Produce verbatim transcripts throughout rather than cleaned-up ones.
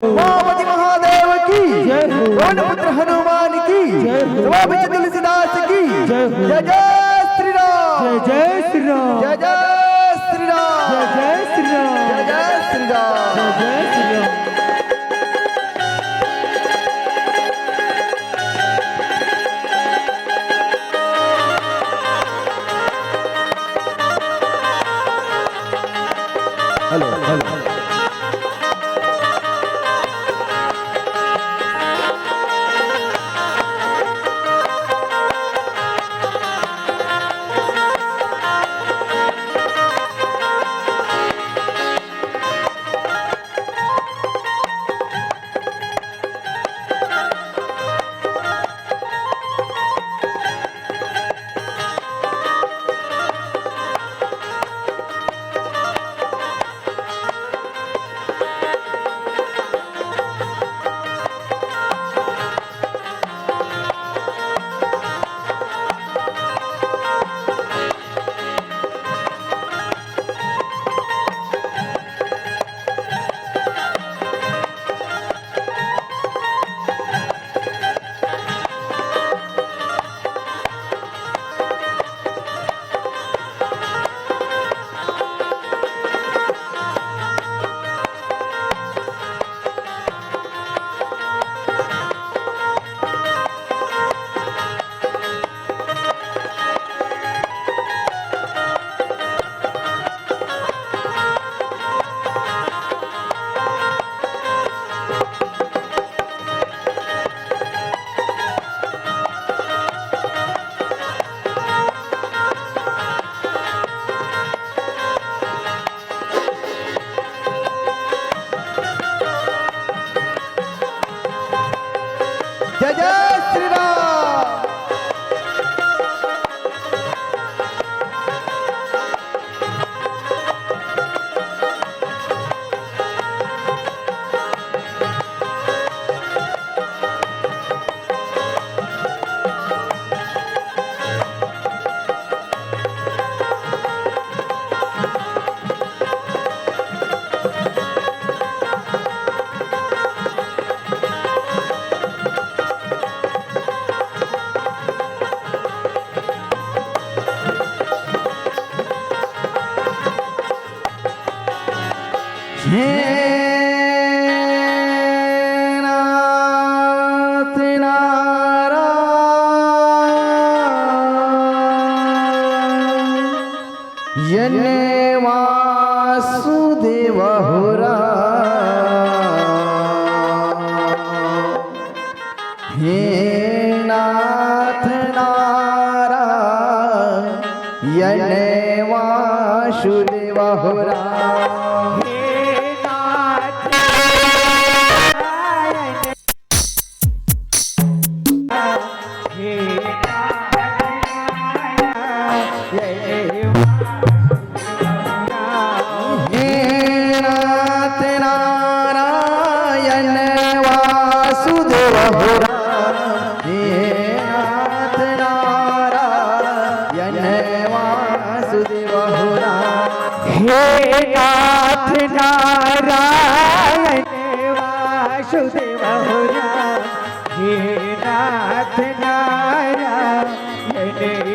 उमापति महादेव की, जय हो। पवन पुत्र हनुमान की, जय हो। सभापति तुलसीदास की, जय हो। जय जय श्री राम। जय जय श्री राम। जय जय श्री राम। जय जय श्री राम। जय जय श्री राम। जय जय श्री राम। Hello, hello. जय जय श्री राम। हे नाथ नारायण वासुदेव हो राम। हे नाथ नारायण वासुदेव हो राम। हे नाथ नारायण, हे नाथ नारायण, हे नाथ नारायण वासुदेव हो राम। हे नाथ नारायण वासुदेव हो राम। हे नाथ नारायण वासुदेव हो राम। हे नाथ नारायण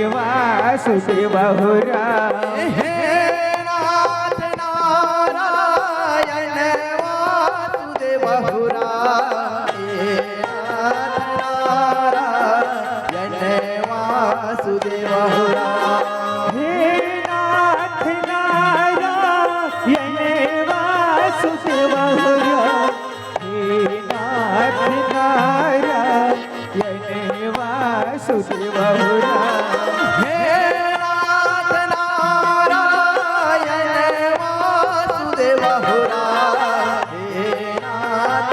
वासुदेव हो राम। हे नाथ नारायण वासुदेव हो राम। हे नाथ नारायण वासुदेव हो राम। हे नाथ नारायण वासुदेव हो राम। हे नाथ नारायण वासुदेव हो राम। हे नाथ नारायण वासुदेव हो राम। हे नाथ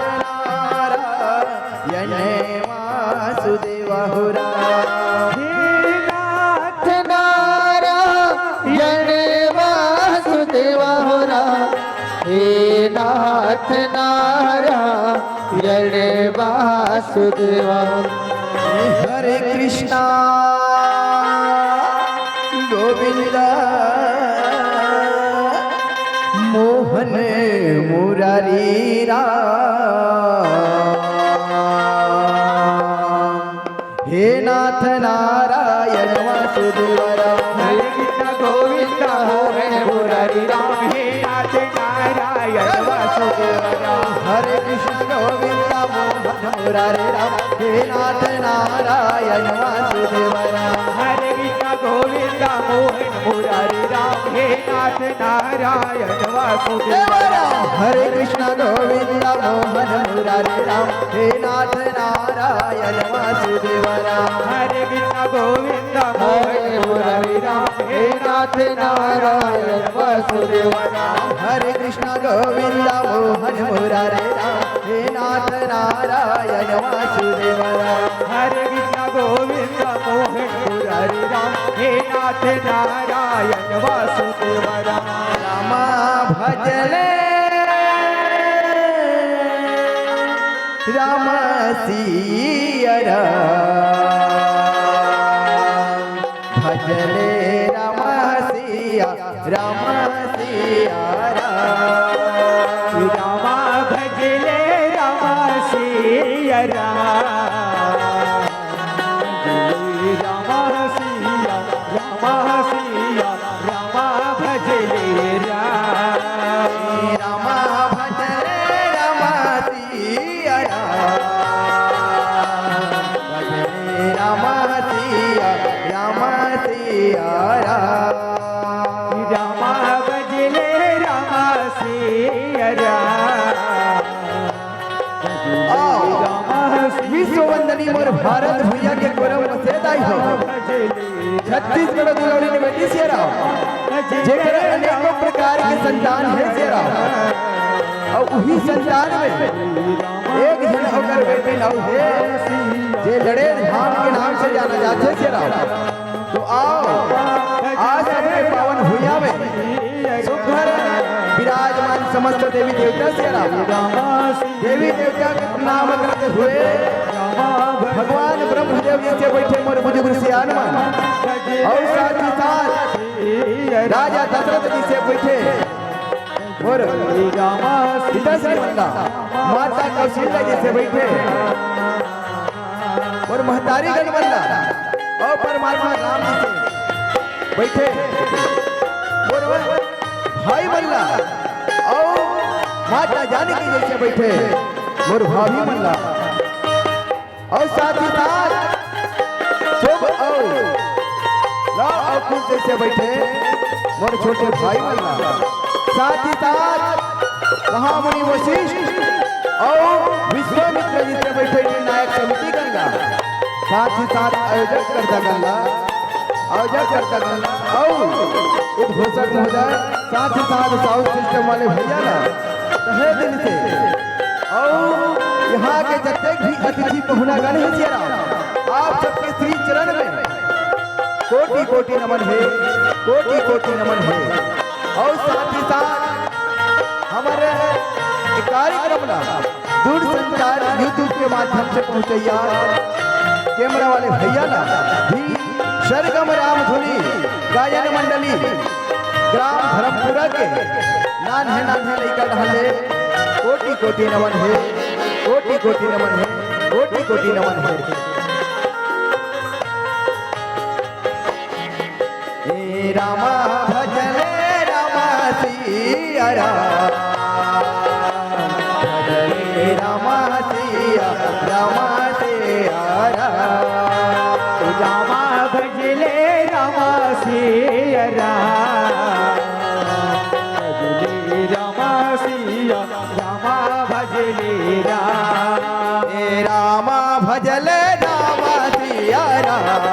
नारायण वासुदेव हो राम। हे नाथ नारायण वासुदेव हो राम। हे नाथ नारायण वासुदेव। हरे कृष्णा गोविंद मोहन मुरारी राम। हे नाथ नारायण वासुदेव राम। हरे कृष्ण गोविंद मोहन मुरारी राम। हे नाथ नारायण वासुदेव राम। हरे कृष्ण गोविंद मोहन मुरारी राम। हे नाथ नारायण वासुदेव राम। हरे कृष्ण गोविंद मोहन मुरारी राम। हे नाथ नारायण वासुदेव राम। हरे कृष्ण गोविंद मोहन मुरारी राम। हे नाथ नारायण वासुदेव राम। हरे कृष्ण गोविंद मोहन मुरारी राम। हे नाथ नारायण वासुदेव राम। हरे कृष्ण गोविंद मोहन मुरारी राम। हे नाथ नारायण वासुदेव राम। हरे कृष्ण गोविंद मोहन मुरारी राम। हे नाथ नारायण वासुदेव राम। रामा भजले राम सिया राम। भजले राम सिया राम सिया राम। रामा भजले राम सिया राम। भजले राम सिया राम सिया राम भजले राम। राम भजले राम सिया राम। भजले राम सिया राम सिया राम। राम भजले राम सिया राम। आओ, विश्व वंदनी मोर भारत भैया के गौरव मसेदाई हो। छत्तीसगढ़ दुलौड़ी निवेदी सिया राम, जेकर अनेकों प्रकार के संतान हे सिया राम। अउ उही संतान में एक झन ओकर बेटी नौ हे, जे लड़ेल धाम के नाम से जाना जाथे सिया राम। तो आओ, आज सबके पावन भुइयां में सुघर विराजमान समस्त देवी देवता सिया राम, देवी देवता के प्रणाम करते हुए भगवान ब्रह्मदेव जी से बैठे मोर बुजुर्ग सियान मन, अउ साथ ही साथ राजा दशरथ जी से बैठे मोर पिता श्री मन ला, माता कौशल्या जी से बैठे मोर महतारी गण मन ला, अउ परमात्मा राम जी से बैठे मोर भाई मन ला, अउ माता जानकी जी से बैठे मोर भाभी मन ला, अउ साथ ही साथ शुभ अउ लव अउ कुश जैसे बैठे मोर छोटे भाई मन ला, साथ ही साथ महामुनि वशिष्ठ अउ विश्वामित्र जी से बैठे निर्णायक समिति गण ला, साथ ही साथ आयोजक कर्ता गण ला, आयोजक कर्ता गण ला अउ उद्घोषक महोदय, साथ ही साथ साउंड सिस्टम वाले भैया ला तहे दिल से, अउ यहाँ के जतेक भी अतिथि पहुना गण हे सिया राम, आप सबके श्री चरण में कोटि कोटि नमन हे, कोटि कोटि नमन हे। अउ साथ ही साथ हमर ए कार्यक्रम ला दूरसंचार YouTube के माध्यम से पहुँचैया कैमरा वाले भैया ला भी सरगम रामधुनी गायन मंडली ग्राम धर्मपुरा के नान्हे नान्हे लइका डहन ले कोटि कोटि नमन हे, कोटि कोटि नमन हे, कोटि कोटि नमन हे। हे रामा भजले रामा सिया राम। भजले रामा सिया रामा सिया राम। रामा भजले रामा सिया राम। भजले रामा सिया रामा भजले राम। हे रामा भजले रामा सिया राम।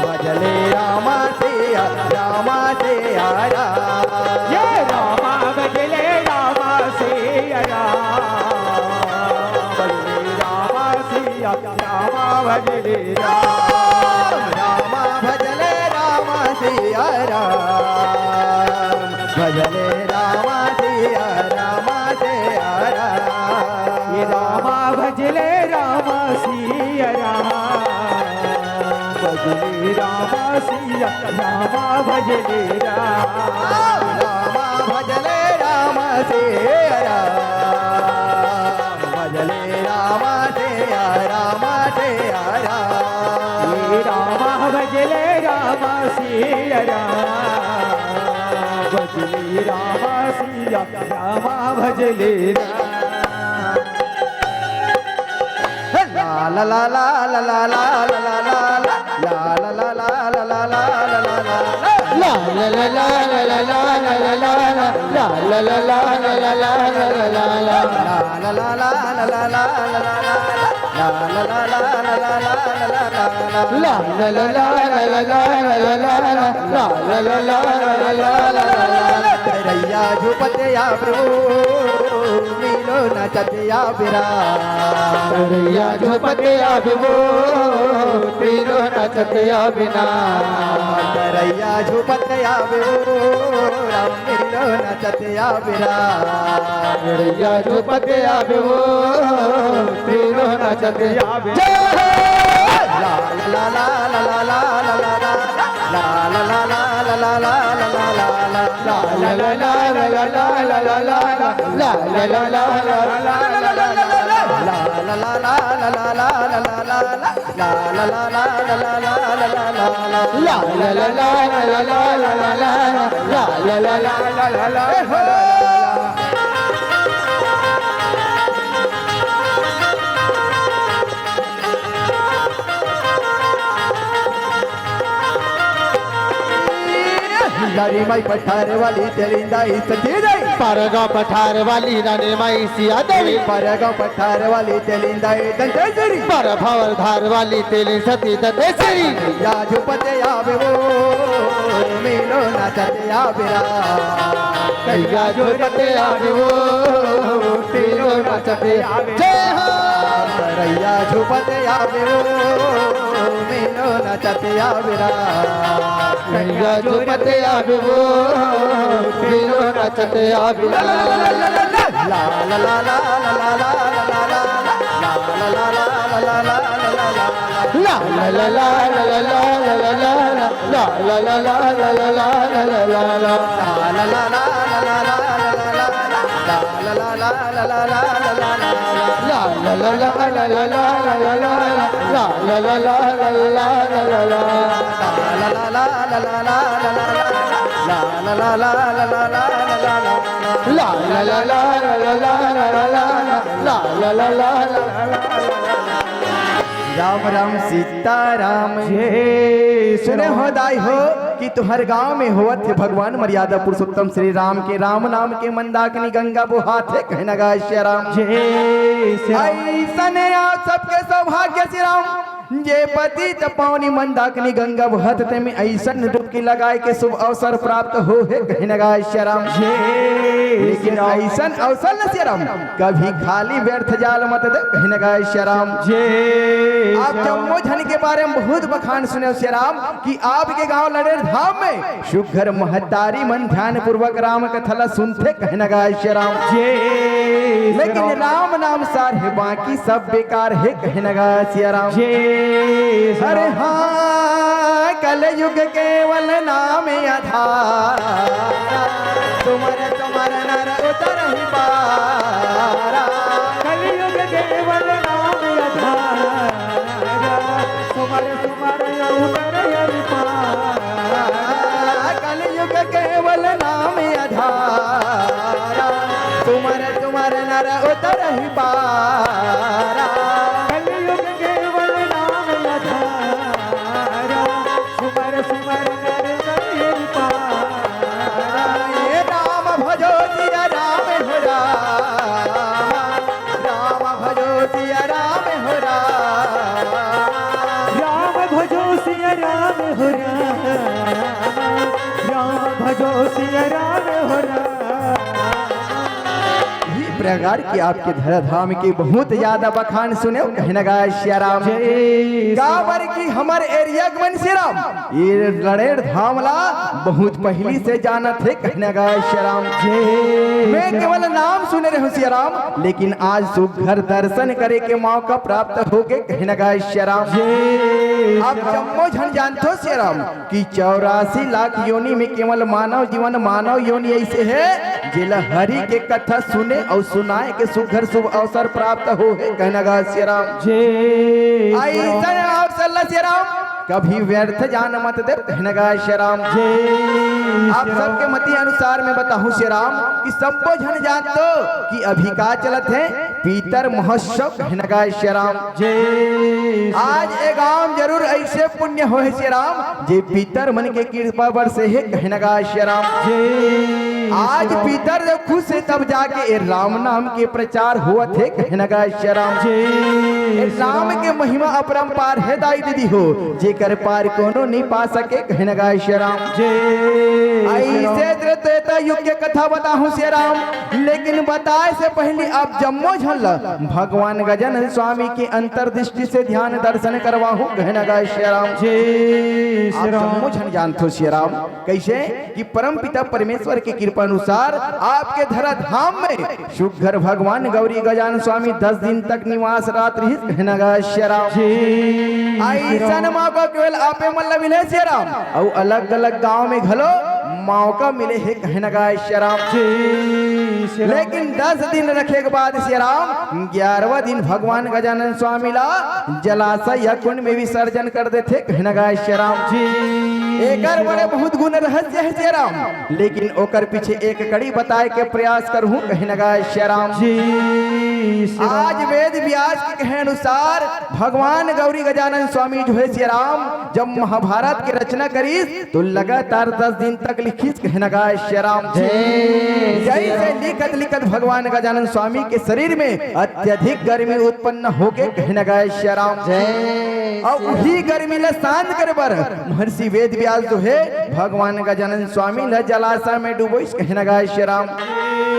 भजले रामा सिया रामा सिया राम। ये रामा भजले रामा सिया राम। भजले रामा सिया रामा भजले राम। रामा भजले रामा सिया राम। भजले रामा सिया रामा सिया राम। ये रामा भजले रामा सिया राम। भजले रामा सिया रामा भजले राम। रामा भजले सिया राम, भजले राम सिया राम, सिया राम। श्री राम भजले राम सिया राम, भजले राम सिया राम, भजले राम। रैया झुपत आबे वो, मिलो नाचत आबे राम। रैया झुपत आबे वो, मिलो नाचत आबे ना। रैया झुपत आबे वो, राम मिलो नाचत आबे राम। रैया झुपत आबे वो, मिलो नाचत आबे। जय हो। ला ला ला ला ला ला ला ला ला। रानी माई पठार वाली तेलिंदा ई सती देवी। परगांव पठार वाली रानी माई सिया देवी। परगांव पठार वाली तेलिंदा ई दंतेश्वरी। पर भंवर धार वाली तेली सती दंतेश्वरी। या झुपत आबे वो, मिलो नाचत आबे राम। कहिया झुपत आबे वो, मिलो नाचत आबे। जय हो। रैया झुपत आबे वो, मिलो नाचत आबे राम। रैया झुपत आबे वो, मिलो नाचत आबे राम। ला ला ला ला ला ला ला ला ला ला। राम राम सीताराम। जय श्री सुने हो राम। दाई हो कि तुहर गांव में होवत हे भगवान मर्यादा पुरुषोत्तम श्री राम के राम नाम के मंदाकिनी गंगा बोहात हे, कहे न गा श्री राम। जय श्री राम। ऐसने आप सबके सौभाग्य श्री राम, जे पतित पावनी मंदाकिनी गंगा बोहात हे, तेमे ऐसन डुबकी लगाए के शुभ अवसर प्राप्त हो हे, कहे न गा श्री राम। जय लेकिन श्री राम। ऐसन अवसर न श्री राम कभी खाली व्यर्थ जाल मत दे, कहे न गा श्री राम। जय आप श्री राम। जम्मो झन के बारे में बहुत बखान सुने श्री राम कि आपके गांव लड़ेर धाम में सुघर महतारी मन ध्यान पूर्वक राम कथा ला सुनथे, कहे न गा श्री राम। जय श्री लेकिन राम। राम नाम सार हे, बाकी सब बेकार हे, कहे न गा श्री राम। जय श्री अरे राम। हाँ, कलयुग केवल नाम आधार, सुमर सुमर नर उतरहि पारा। कलयुग केवल नाम आधार, सुमर सुमर उतरहि पारा। कलयुग केवल नाम आधार, सुमर सुमर नर उतरहि पारा। कलयुग केवल नाम आधार, सुमर सुमर नर उतरहि पारा। हे राम भजो सिया राम हो राम, राम भजो सिया राम हो राम। राम भजो सिया राम हो राम, राम भजो सिया राम हो राम। इही प्रकार के आपके धरा धाम के बहुत ज्यादा बखान सुने, कहे न गा श्री राम। जय काबर कि हमर एरिया के मन श्री राम, ये लड़ेर धाम ला बहुत पहिली से जानत हे, कहे न गा श्री राम। जय मैं श्री केवल राम। नाम सुने रहे हूँ श्री राम, लेकिन आज सुघर दर्शन करे के मौका प्राप्त हो के, कहे न गा श्री राम। जय आप श्री राम। जम्मो झन जानथो श्री राम कि चौरासी लाख योनि में केवल मानव जीवन, मानव योनि ऐसे हे जेला हरि के कथा सुने अउ सुनाए के सुघर शुभ अवसर प्राप्त हो हे, कहना गा सिया राम। जय श्री राम। अइसन आप सल्ला सिया राम, कभी व्यर्थ जान मत दे, कहना गा सिया राम। जय आप श्री राम। सबके मति अनुसार मैं बताहूँ सिया राम कि सब्बो झन जानत हो कि अभी का चलत हे, पीतर महोत्सव, कहना गा सिया राम। जय श्री आज राम। ए गांव जरूर अइसे पुण्य होहे सिया राम, जे पीतर मन के कृपा बरसे हे, कहना गा सिया राम। जय आज श्री राम। पीतर जब खुश हे तब जाके ए राम नाम के प्रचार होवत हे, कहना गा सिया राम। जय ए श्री राम राम। के महिमा अपरंपार हे दाई दीदी हो, जेकर पार कोनो नइ पा सके, कहना गा सिया राम। जय श्री राम। अइसे त्रेता युग के कथा बताहूँ सिया राम, लेकिन बताए से पहिली आप जम्मो झन ला भगवान गजानन स्वामी के अंतर्दृष्टि से ध्यान दर्शन करवाहूँ, कहना गा सिया राम। जय श्री आप राम। जम्मो झन जानथो सिया राम, कइसे कि परमपिता परमेश्वर के कृपा अनुसार आपके धरा धाम में सुघर भगवान गौरी गजानन स्वामी दस दिन तक निवास रात रहिस, कहना गा सिया राम। जय श्री राम। अइसन मौका केवल आपे मन ला मिले सिया राम, अउ अलग-अलग गांव में घलो मौका मिले हे, कहना गा सिया राम। जय श्री राम। लेकिन दस दिन रखे के बाद सिया राम, ग्यारहवाँ दिन भगवान गजानन स्वामी ला जलाशय या कुंड में विसर्जन कर देथे, कहना गा सिया राम। जय एकर श्री बड़े राम। बहुत गुण रहस्य हे सिया राम, लेकिन ओकर पीछे एक कड़ी बताए के प्रयास करहूँ, कहना गा सिया राम। जय श्री राम। आज वेद व्यास के कहे अनुसार भगवान गौरी गजानन स्वामी जो हे सिया राम, जब महाभारत के रचना करिस, तो लगातार दस दिन तक लिखिस, कहना गा सिया राम। जय श्री जइसे राम। लिखत लिखत भगवान गजानन स्वामी के शरीर में अत्यधिक गर्मी उत्पन्न होके, कहना गा सिया राम। जय अउ श्री उही राम। गर्मी ला शांत करे बर महर्षि वेद व्यास जो हे भगवान गजानन स्वामी ला जलाशय में डुबोइस, कहना गा सिया राम।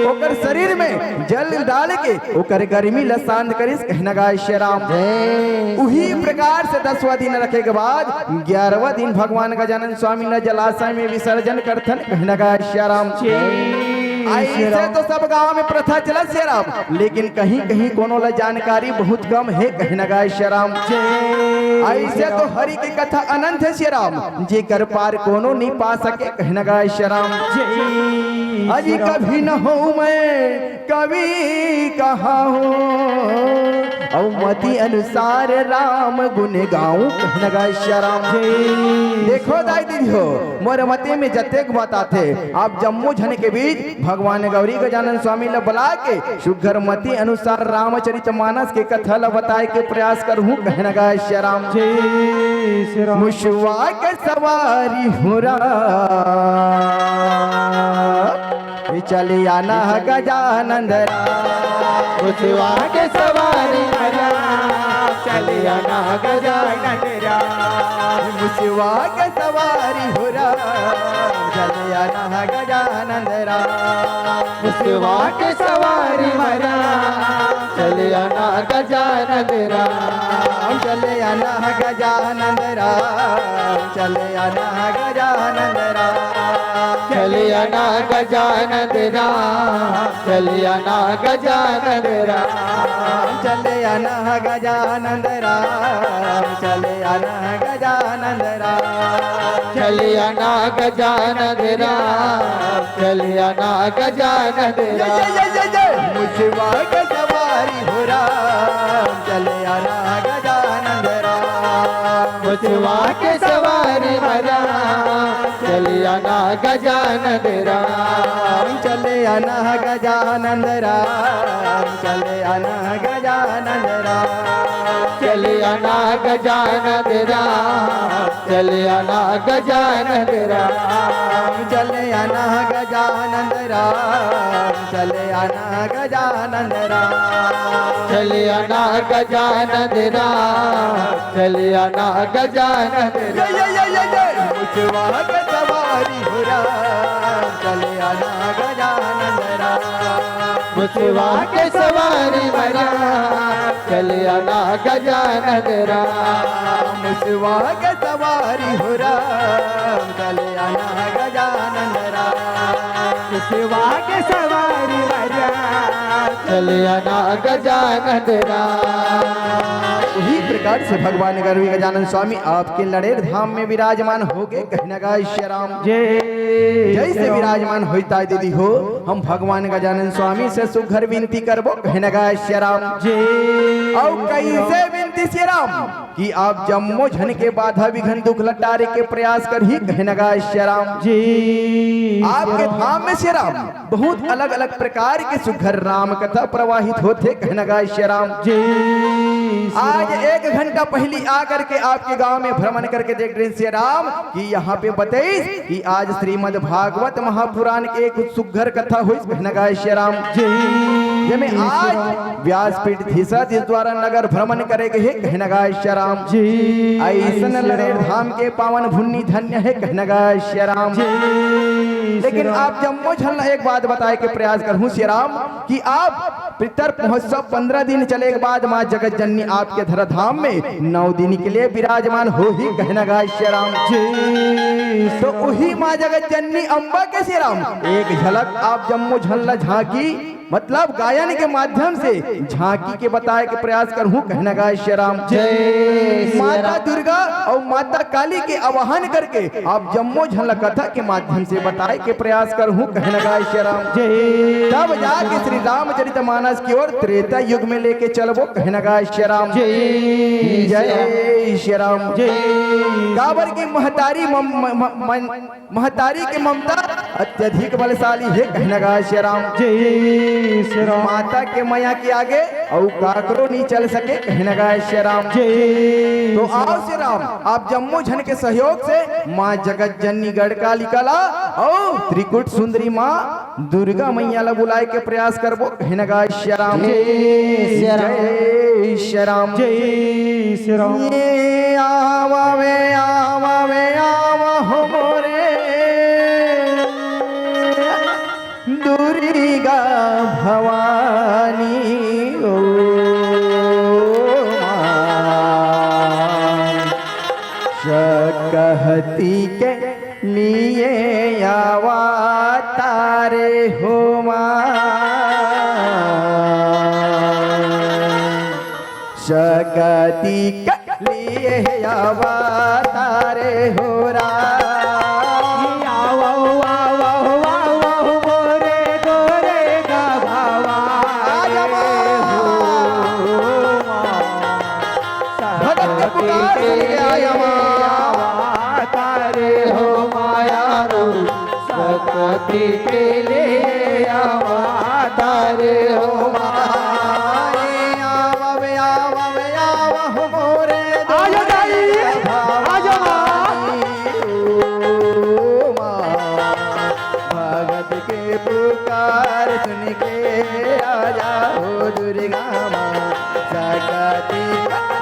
ओकर शरीर में जल डाल के ओकर गर्मी ला शांत करिस, कहना गा सिया राम। जय उही प्रकार से दसवाँ दिन रखे के बाद ग्यारहवाँ दिन भगवान गजानन स्वामी ला जलाशय में विसर्जन करथन, कहना गा सिया राम। जय श्री अइसे राम। तो सब गांव में प्रथा चलत सिया राम, लेकिन कहीं-कहीं कोनो ला जानकारी बहुत कम हे, कहना गा सिया राम। जय अइसे श्री तो राम। हरि के कथा अनंत हे सिया राम, जेकर पार कोनो नइ पा सके, कहना गा सिया राम। जय अजी श्री राम। कभी न हो मैं कवि कहाहूँ, अउ मति अनुसार राम गुण गाऊं, कहना गा सिया राम। जय देखो दाई दीदी हो, मोर मति में जतेक बात आथे, आप जम्मो झन के बीच भगवान गौरी गजानन स्वामी ल बला के सुघर मति अनुसार रामचरित मानस के कथा ल बताए के प्रयास करहूँ, कहना गा सिया राम। जय श्री राम। मुसवा के सवारी हो राम, चलिया ना गजानंद राम। मुसवा के सवारी हो राम, चलिया ना गजानंद राम। मुसवा के सवारी हो राम, चलिया ना गजानंद राम। मुसवा के सवारी हो राम, चलिया ना गजानंद राम। चलिया ना गजानंद राम, चलिया ना गजानंद राम। चलिया ना गजानंद राम, चलिया ना गजानंद राम। चलिया ना गजानंद राम, चलिया ना गजानंद राम। चलिया ना गजानंद राम, चलिया ना गजानंद जय, जय, राम। जय, जय, जय। मुसवा के सवारी हो राम, चलिया ना गजानंद राम। मुसवा के सवारी हो राम, चलिया ना गजानंद राम। चलिया ना गजानंद राम, चलिया ना गजानंद राम। चलिया ना गजानंद राम, चलिया ना गजानंद राम। चलिया ना गजानंद राम, चलिया ना गजानंद राम। चलिया ना गजानंद राम, चलिया ना गजानंद जय, जय, जय, जय, जय। मुसवा के सवारी हो राम, चलिया ना गजानंद राम। मुसवा के सवारी हो राम, चलिया ना गजानंद राम। मुसवा के सवारी हो राम, चलिया ना गजानंद राम। मुसवा के सवारी हो राम, चलिया ना गजानंद राम। इही प्रकार से भगवान गौरी गजानन स्वामी आपके लड़ेर धाम में विराजमान हो गे, कहना गा सिया राम। जय जैसे विराजमान होइता दीदी हो, हम भगवान गजानन स्वामी से सुघर विनती करबो, कहना गाय सिया राम। जय अउ कैसे विनती सिया राम कि आप जम्मो झन के बाधा विघ्न दुख ल टारे के प्रयास करही, कहना गाय सिया राम। जय आपके धाम में सिया राम बहुत अलग-अलग प्रकार के सुघर राम कथा प्रवाहित होथे, कहना गाय सिया राम। जय आज एक घंटा पहली आकर के आपके गांव में भ्रमण करके देख रहे हैं सिया राम कि यहाँ पे बताइस कि आज श्रीमद् भागवत महापुराण के कुछ सुघर कथा होइस, कहना गाय सिया राम। जय जेमे आज व्यासपीठ धीसा जिस द्वारा नगर भ्रमण करे गए हे, कहना गाय सिया राम। जय ऐसन लड़ेर धाम के पावन भूमि धन्य हे, कहना गाय सिया राम। जय लेकिन आप जम्मो झन ला एक बात बताए के प्रयास करहूँ सिया राम कि आप पितर महोत्सव पंद्रह दिन चले के बाद माँ जगत जननी आपके धरा धाम में नौ दिन के लिए विराजमान होही, कहना गाय सिया राम। जय तो उही माँ जगत जननी अम्बा के सिया राम एक झलक आप जम्मो झन ला झांकी, मतलब गायन के माध्यम से झांकी के बताए के प्रयास करहूँ, कहना गाय सिया राम। जय सिया माता राम। दुर्गा अउ माता काली के आवाहन करके आप जम्मो झन ला कथा के माध्यम से बताए के प्रयास करहूँ, कहना गाय सिया राम। जय तब जाके श्री रामचरित मानस की ओर त्रेता युग में लेके चलबो, कहना गाय सिया राम। जय जय सिया राम। जय काबर की महतारी मम-, म-, म-, मन महतारी के ममता अत्यधिक बलशाली हे, कहना गाय सिया राम। जय सिया राम। माता के मया के आगे अउ काकरो नी चल सके, कहना गाय सिया राम। जय तो सिया आओ राम। सिया राम, आप जम्मो झन के सहयोग से माँ जगत जननी गढ़कालिका ला अउ त्रिकुट सुंदरी माँ दुर्गा मैया ला बुलाए के प्रयास करबो, कहना गाय सिया राम। जय सिया राम। जय सिया राम। जय सिया राम। ये आवा वे, आवा वे, आवा हो मोरे दुर्गा भवानी ओ माँ। सकहती के लिए आवा तारे हो माँ। सकहती के लिए आवा तारे हो राम। आवा, आवा, आवा, आवा, मोरे गोरे गभवा आजा माँ। हो माँ। भगत के पुकार सुन के आया माँ। तारे हो माया रो, सकती के लिए आवा तारे हो माँ। आवा बे, आवा बे, आवा हो मोरे आजा दाई, भवानी आजा माँ। ओ माँ। भगत के पुकार सुन के आजा हो दुर्गा माँ। सकती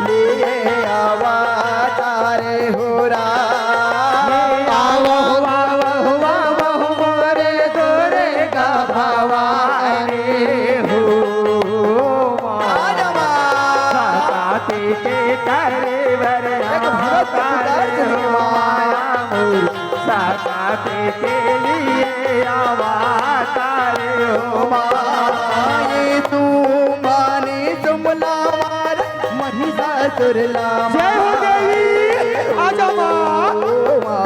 लिए आवा तारे हो राम। आवा, आवा, आवा, आवा, मोरे दुर्गा भवानी हो। आजा माँ। सकती के करे बर एक भगत के पुकार सुन के माँ। माया मोर सकती के लिए आवा तारे हो माँ। ये तू माने तुमला मार महिषासुर ला जय हो देवी, आजा माँ। ओ माँ।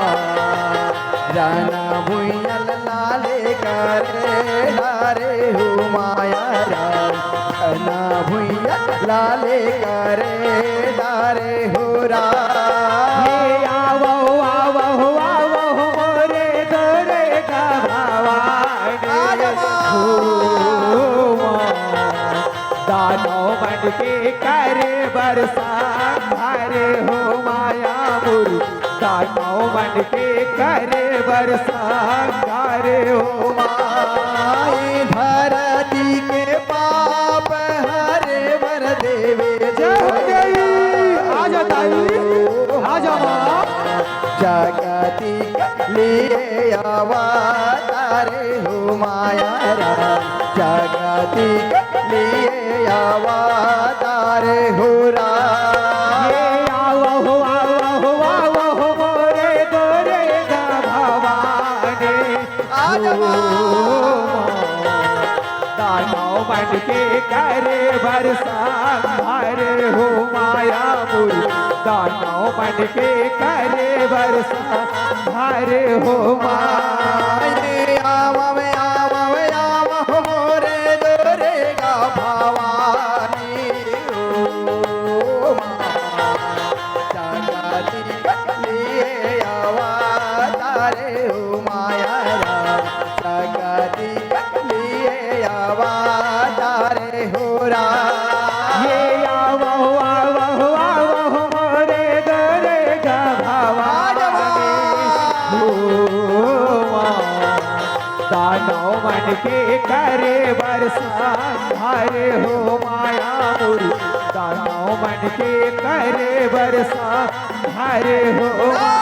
राना भुइया लाले करे लारे हो माया राम। राना भुइया लाले करे लारे हो राम। हे आवो, आवो, आवो, मोरे दुर्गा भवानी। आजा माँ। हो माँ। दानव मन के करे बर संहार हो माया मोर। दानव मन के करे बर संहार हो माँ। धरती के पाप हरे बर देवे जय हो देवी। आजा दाई, आजा माँ। जगती लिए आवा तारे हो माया राम। जगती लिए आवा तारे हो राम। ये आवा हो, आवा हो, आवा हो, मोरे दुर्गा भवानी। आजा माँ। दानव मन के करे बर संहार हो माया मोर। दानव मन के करे बर संहार हो माँ। आवा, आवा, आवा, आवा, मोरे दुर्गा भवानी हो माँ। जगत के लिए अवतार हो माया राम, जगत के लिए अवतार हो राम। ये आवो, आवो, आवो, मोरे दुर्गा भवानी हो माँ। दानव मन के करे बर संहार हो माया मोरी। दानव मन के करे बर संहार हो माँ।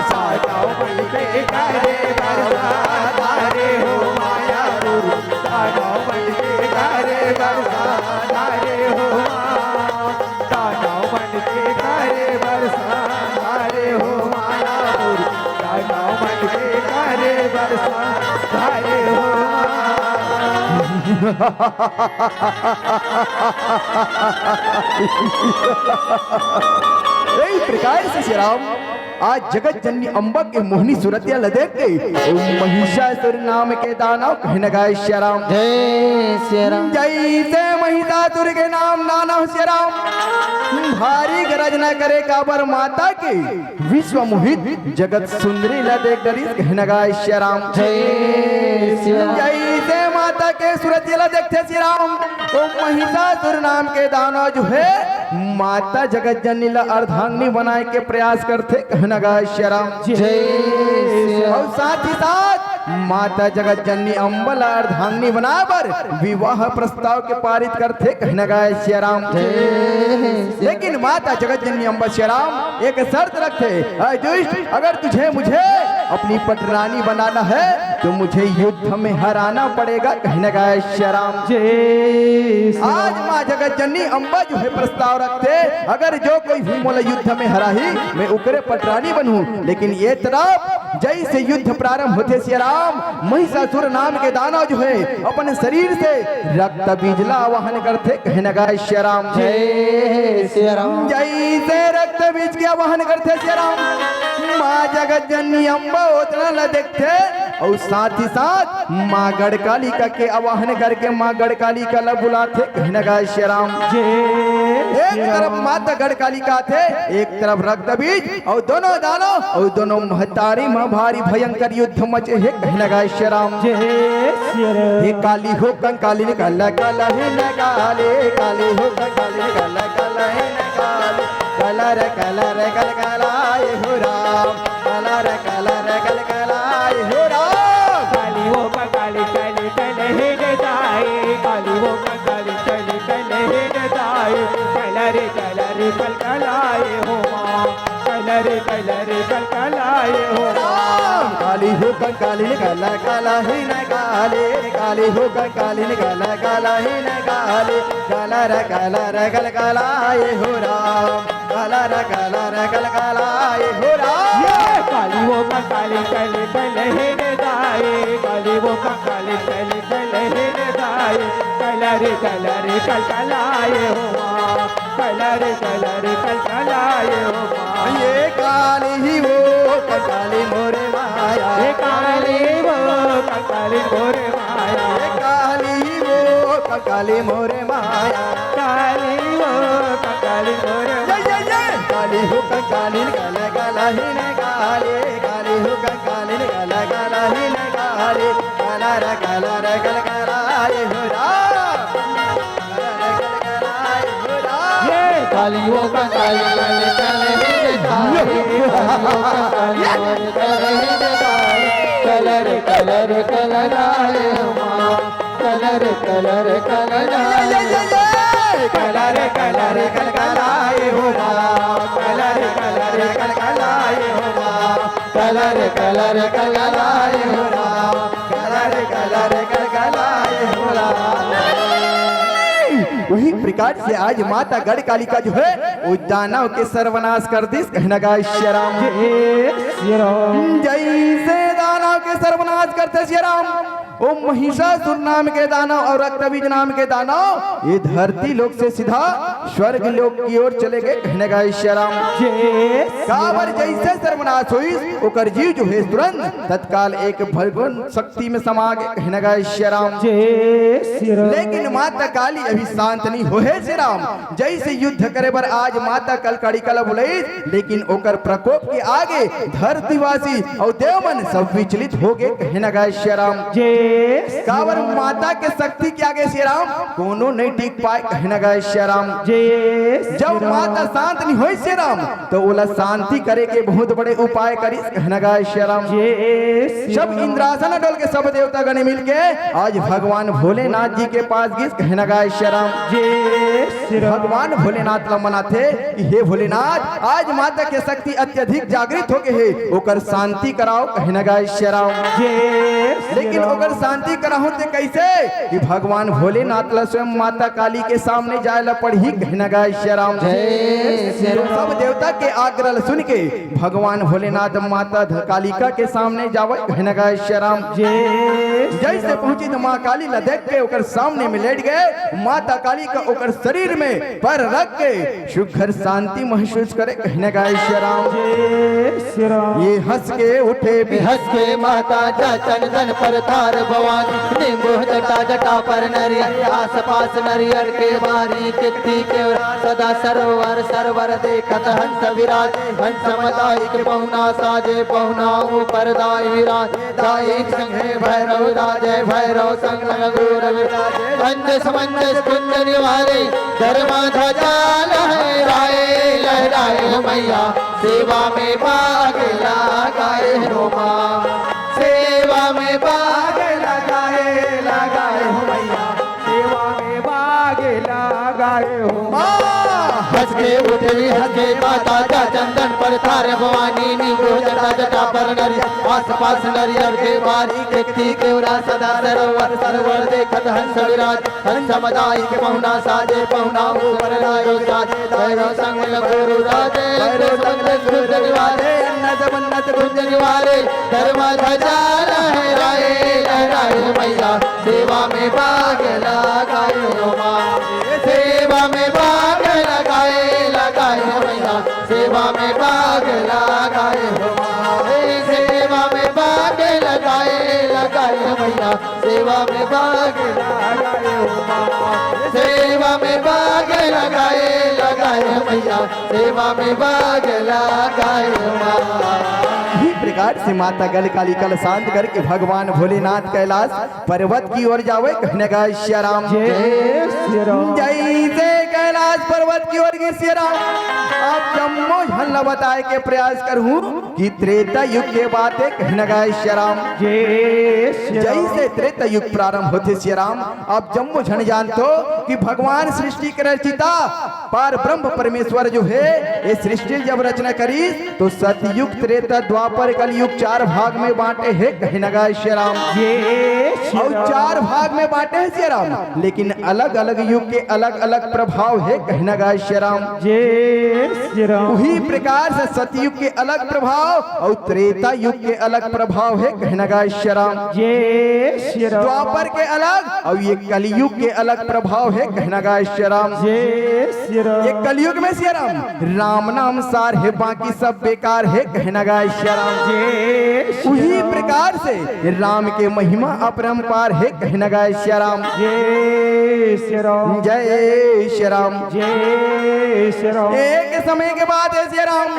दानव मन के करे बर संहार हो माया मोरी। दानव मन के करे बर संहार हो माँ। दानव मन के करे बर संहार हो माया मोरी। दानव मन के करे बर संहार हो माँ। यही प्रकार से श्री राम आज जगत जननी अम्बा के मोहनी सूरतिया ल देख के ओ महिषासुर नाम के दानव कहने गाय श्री राम। जय श्री राम। जैसे महिषासुर के नाम दानव श्री राम भारी गरज न करे काबर माता के विश्व मोहित जगत सुंदरी ल देख डरिस कहने गाय श्री राम। जय श्री राम। जैसे माता के सूरतिया ल देखथे श्री राम ओ महिषासुर नाम के दानव जो है माता जगत जननी ला अर्धांगिनी बनाए के प्रयास करथे कहना गाय श्री राम। जय श्री राम। और साथ ही साथ माता जगत जननी अम्बा ला अर्धांगिनी बनाए बर विवाह प्रस्ताव के पारित करथे कहना गाय श्री राम। जय श्री राम। लेकिन माता जगत जननी अम्बा श्री राम एक शर्त रखथे, "ऐ दुष्ट, अगर तुझे मुझे अपनी पटरानी बनाना है तो मुझे युद्ध में हराना पड़ेगा," कहने गाय श्री राम। जय श्री राम। आज माँ जगत जननी अम्बा जो है प्रस्ताव रखथे, अगर जो कोई भी मोला युद्ध में हराही, मैं उकरे पटरानी बनहूँ। लेकिन ये तरफ जैसे युद्ध प्रारंभ होथे श्री राम, महिषासुर नाम के दानव जो है अपने शरीर से रक्त बीज ला आवाहन करथे, कहने गाय श्री राम। जय श्री राम। जैसे रक्त बीज के आवाहन करथे श्री राम, माँ जगत जननी अम्बा ओतना ला देखथे और साथ ही साथ माँ गढ़कालिका के आवाहन करके माँ गढ़कालिका ला बुलाथे, कहने गाय श्री राम। जय एक श्री तरफ राम। माता गढ़कालिका थे, एक तरफ रक्त बीज और दोनों दानव और दोनों महतारी माँ भारी भयंकर युद्ध मचे हे, कहने गाय श्री राम। जय श्री राम। हे काली हो कंकाली निकल कल हे न काली, काली हो कंकाली निकल कल हे न काली। कलर कलर कलकलाए हो राम, कलर कलर कलकलाए हो राम। काली वो काली काली कल हे न दाई, काली वो काली काली कल हे न दाई। कलर कलर कलकलाए हो माँ, कलर कलर कलकलाए हो राम। काली हो कंकाली निकल कल हे न काली, काली हो कंकाली निकल कल हे न काली। कलर कलर कलकलाए हो राम, कलर कलर कलकलाए हो राम। ये काली वो कंकाली कल कल हे न दाई, काली वो कंकाली कल कल हे न दाई। कलर कलर कलकलाए हो माँ, कलर कलर कलकलाए हो माँ। ये काली ही वो कंकाली मोरे माया, ये काली वो कंकाली मोरे माया। ये काली ही वो कंकाली मोरे माया। काली वो कंकाली मोरे ये, ये, ये। काली हो कंकाली गल गल ही न काली, काली हो कंकाली गल गल ही न काली। कलर कलर कलकलाए हो राम, कलर कलकलाए हो राम। ये काली वो कंकाली कल कल हे न दाई, काली वो कंकाली मोरे कल हे न दाई। कलर कलर कलकलाए हो माँ, कलर कलर कलकलाए हो। कलर कलर कलकलाए हो राम, कलर कलर कलकलाए हो राम। कलर कलर कलकलाए हो राम, कलर कलर कलकलाए हो राम। वही प्रकार से आज माता गढ़ कालिका जो है वो दानव के सर्वनाश कर दिस, कहना गाय श्री राम। जय श्री राम। जैसे दानव के सर्वनाश करथे श्री राम, वो महिषासुर नाम के दानव और रक्तबीज नाम के दानव ये धरती लोक से सीधा स्वर्ग लोक की ओर चले गे, कहने गा श्री राम। काबर जैसे सर्वनाश होइस, ओकर जीव जो हे तुरंत तत्काल एक भगवान शक्ति में समा गे, कहने गा श्री राम। लेकिन माता काली अभी शांत नहीं होहे श्री राम। जैसे युद्ध करे बर आज माता कालिका ल बुलाइस, लेकिन ओकर प्रकोप के आगे धरतीवासी अउ देव मन सब विचलित हो गे, कहने गा श्री राम। काबर माता के शक्ति के आगे श्री राम कोनो नहीं टिक पाए, कहने गा श्री राम। जब माता शांत नहीं होइस श्री राम, तो ओला शांति करे के बहुत बड़े उपाय करिस, कहने गा श्री राम। सब इंद्रासन डोल के सब देवता गण मिल के आज भगवान भोलेनाथ जी के पास गिस, कहने गा श्री राम। भगवान भोलेनाथ ला मनाथे कि हे भोलेनाथ, आज माता के शक्ति अत्यधिक जागृत हो गे हे, ओकर शांति कराओ, कहने गा श्री राम। लेकिन ओकर शांति कराहूं ते कैसे? कि भगवान भोलेनाथ ला स्वयं माता काली के सामने जाए ला पड़ही, कहने गा श्री राम। सब देवता के आग्रह ला सुन के भगवान भोलेनाथ माता ध-, कालिका के सामने जावे, कहने गा श्री राम। जैसे पहुंची तो माँ काली ला देख के ओकर सामने में लेट गए। माता काली का ओकर शरीर में पैर रख के सुघर शांति महसूस करे, कहने गा श्री राम। ये हंस के उठे भी हंस के माता जा चंदन पर थार भवानी, नींबू जटा जटा पर नरियर, आस पास नरियर के बारी, कित्ती के सदा सरोवर सरवर देखत हंस विराज, हंस मदाई के पहुना साजे, पहुना ऊपर दाई विराज, दाई संगे भैरव राजे, भैरव संग लंगूर विराजे, अंजस मंजस कुंज निवारे, धर्मा ध्वजा लहराए, लहराए हो मैया, सेवा में भाग लगाए हो माँ, सेवा में भाग लगाए, लगाए हो मैया, सेवा में भाग लगाए हो माँ। हंस के उठली हंस के माता जा चंदन पर थार भवानी, नींबू जटा जटा पर नरियर, आस पास नरियर के बारी, कित्ती केवरा सदा सरोवर सरवर देखत हंस विराज, हंस मदाई के पहुना साजे, पहुना ऊपर लायो साजे, भैरव संग लंगूर राजे, भैरव संग लंगूर निवारे, अन्नस मन्नस कुंज निवारे, धर्म ध्वजा लहराए, लहराए मैया, सेवा में भाग लगाए हो माँ, सेवा में भाग लगाए, लगाए हो मैया, सेवा में भाग लगाए हो माँ, सेवा में भाग लगाए, लगाए हो मैया, सेवा में भाग लगाए हो माँ, सेवा में भाग लगाए, लगाए हो मैया, सेवा में भाग लगाए हो माँ। इही प्रकार से माता गल कालिका ल शांत करके भगवान भोलेनाथ कैलाश पर्वत की ओर जावे, कहने गा श्री राम। जय श्री राम। जैसे कैलाश पर्वत की ओर गे श्री राम, अब जम्मो झन ल बताए के प्रयास करहूँ कि त्रेता युग के बात हे, कहने गा श्री राम। जय श्री राम। जैसे त्रेता युग प्रारंभ होथे श्री राम, अब जम्मो झन जानथो कि भगवान सृष्टि के रचिता पार ब्रह्म परमेश्वर जो हे, ये सृष्टि जब रचना करिस, तो सतयुग, त्रेता, द्वापर, कलयुग चार भाग में बांटे हे, कहने गा श्री राम। अउ चार भाग में बांटे हे श्री राम, लेकिन अलग-अलग युग के अलग-अलग प्रभाव हे, कहने गा श्री राम। उही प्रकार से सतयुग के अलग प्रभाव अउ त्रेता युग के अलग प्रभाव हे, कहने गा श्री राम। द्वापर के अलग अउ ये कलयुग के अलग प्रभाव हे, कहने गा श्री राम। ये कलयुग में श्री राम, राम नाम सार हे, बाकी सब बेकार हे, कहने गा श्री राम। उही प्रकार से राम के महिमा अपरंपार हे, कहने गा श्री राम। जय श्री राम। जय श्री राम। जय श्री राम। एक समय के बात हे श्री राम,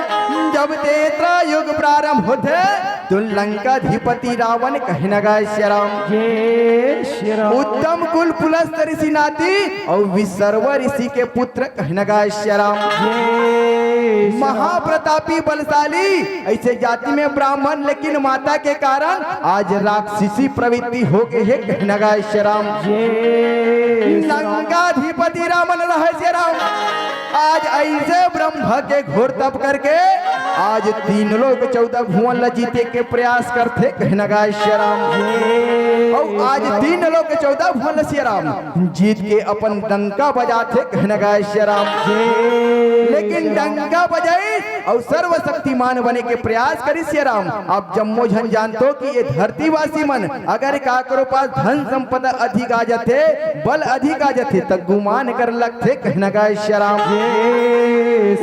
जब त्रेता युग प्रारंभ होथे, तो लंकाधिपति रावण, कहने गा श्री राम, जय श्री राम। उत्तम कुल पुलस्त ऋषि नाती अउ विश्रवा ऋषि के पुत्र, कहने गा श्री राम। जय श्री राम। महाप्रतापी बलशाली, ऐसे जाति में ब्राह्मण, लेकिन माता के कारण आज राक्षसी प्रवृत्ति हो गे हे, कहने गा श्री राम। जय श्री राम। लंकाधिपति रावण रहे श्री राम, आज ऐसे ब्रह्म के घोर तप करके आज तीन लोक चौदह भुवन ल जीते के प्रयास करथे, कहने गा श्री राम। अउ आज तीन लोक चौदह भुवन ल श्री राम जीत के अपन डंका बजाथे, कहने गा श्री राम। लेकिन डंका बजाइस अउ सर्वशक्तिमान बने के प्रयास करिस सियाराम। आप जम्मो झन जानथो कि ये धरतीवासी मन अगर काकरो पास धन संपदा अधिक आ जाथे, बल अधिक आ जाथे, त गुमान कर लगथे कहना गाय सियाराम।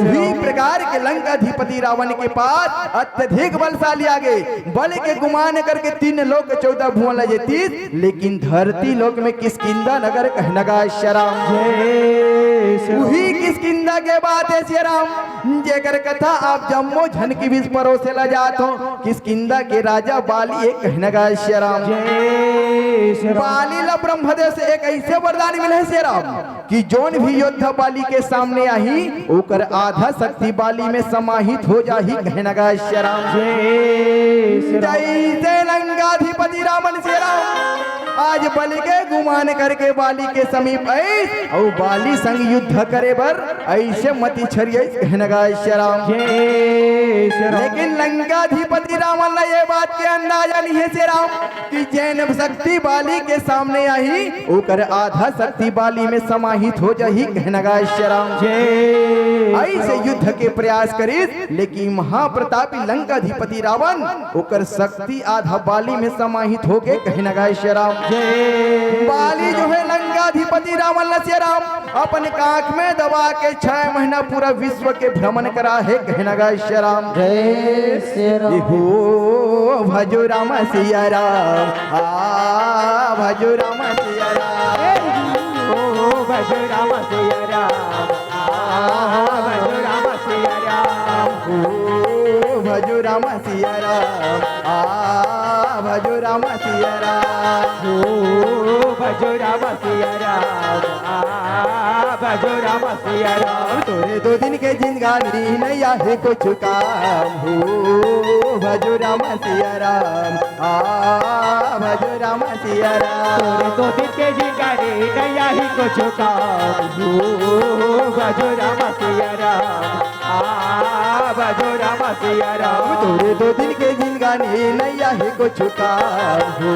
उही प्रकार के लंकाधिपति रावण के पास अत्यधिक बलशाली आगे, बल के गुमान करके तीन लोक चौदह भुवन ल जीतिस, लेकिन धरती लोक में किष्किंधा नगर कहना गाय सियाराम। उही किष्किंधा के बात हे सियाराम, जेकर कथा आप जम्मो झन के बीच परोसे ला जात हो। किष्किंधा के राजा बाली एक कहना गाय सियाराम। बाली ला ब्रह्मदेव से एक ऐसे वरदान मिले हे सियाराम कि जोन भी योद्धा बाली के सामने आही, ओकर आधा शक्ति बाली में समाहित हो जाही कहना गाय सियाराम। जैसे लंकाधिपति रावण सियाराम आज बलि के गुमान करके बाली के समीप आइस अउ बाली संग युद्ध करे बर ऐसे मति छरियाइस कहना गाय सियाराम। लेकिन लंकाधिपति रावण ला ये बात के अंदाजा नहीं हे सियाराम कि जैन शक्ति बाली के सामने आही, ओकर आधा शक्ति बाली में समाहित हो जाही कहना गाय सियाराम। ऐसे युद्ध के प्रयास करिस, लेकिन महाप्रतापी लंकाधिपति रावण ओकर शक्ति आधा बाली में समाहित होके कहना गाय सियाराम। बाली जो हे लंकाधिपति रावण ला सियाराम अपन काख में दबा के छह महीना पूरा विश्व के भ्रमण करा हे कहना गाय सियाराम। जय सियाराम। हो भजो राम सियाराम, आ भजो राम सियाराम। ओ भजो राम सियाराम, आ भजो राम सियाराम। ओ भजो राम सियाराम, आ भजो राम सियाराम। ओ भजो राम सियाराम, आ भजो राम सियाराम। तोरे दो दिन के जिंदगानी नैया हे कुछ काम हो। भजो राम सियाराम, आ भजो राम सियाराम। तोरे दो दिन के जिंदगानी नैया हे कुछ काम हो। भजो राम सियाराम, आ भजो राम सियाराम। तोरे दो दिन के जिंदगानी नैया हे कुछ काम हो।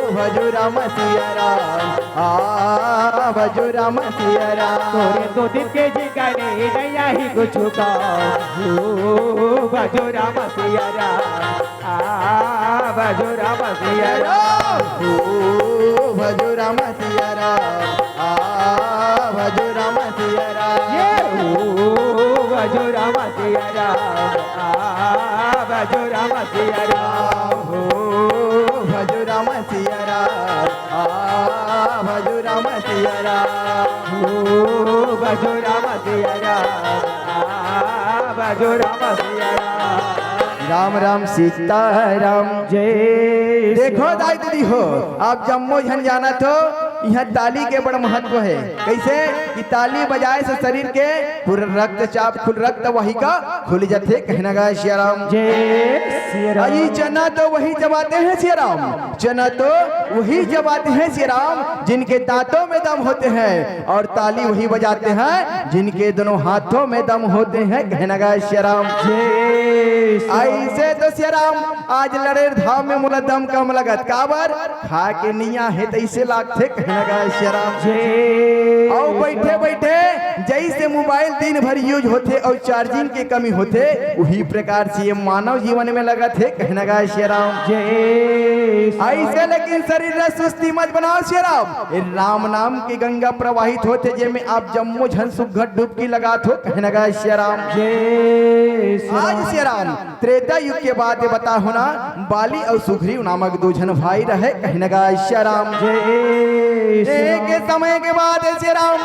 भजो राम सियाराम, आ भजो राम सियाराम। तोरे दो दिन के जिंदगानी नैया हे कुछ काम हो। भजो राम सियाराम, आ भजो राम सियाराम। ओ भजो राम सियाराम, आ भजो राम सियाराम। ये ओ भजो राम सियाराम, आ भजो राम सियाराम। ओ भजो राम सियाराम, आ भजो राम सियाराम। ओ भजो राम सियाराम, आ भजो राम सियाराम। राम राम सीताराम। जय देखो दाई दीदी हो, आप जम्मो झन जानत हो, इहाँ ताली के बड़ महत्व हे। कइसे कि ताली बजाए से शरीर के पूरा रक्तचाप खुल, रक्त वाहिका खुल जाथे। कहना गाय सियाराम। जय सियाराम। अजी चना तो वही चबाते हैं सियाराम, चना तो वही चबाते हैं सियाराम, जिनके दांतों में दम होते हैं, और ताली वही बजाते हैं जिनके दोनों हाथों में दम होते हैं। कहना गाय सियाराम। जय सियाराम। ऐसे तो सियाराम आज लड़ेर धाम में मोला दम कम लगत, काबर? खा के नैया हे तैसे लागथे। कहना गाय सियाराम। जय अउ बैठे बैठे जैसे मोबाइल दिन भर यूज होथे अउ चार्जिंग के कमी होथे, उही प्रकार से ये मानव जीवन में लगत हे। कहना गाय सियाराम। जय ऐसे लेकिन शरीर ला सुस्ती मत बनाओ सियाराम। ए राम नाम के गंगा प्रवाहित होथे, जेमे आप जम्मो झन सुघर डुबकी लगात हो। कहना गाय सियाराम। जय आज सियाराम। त्रेता युग के बात ये बता हो ना, बाली अउ सुग्रीव नामक दो झन भाई रहे। कहना गाय सियाराम। जय सियाराम। एक समय के बात हे सियाराम,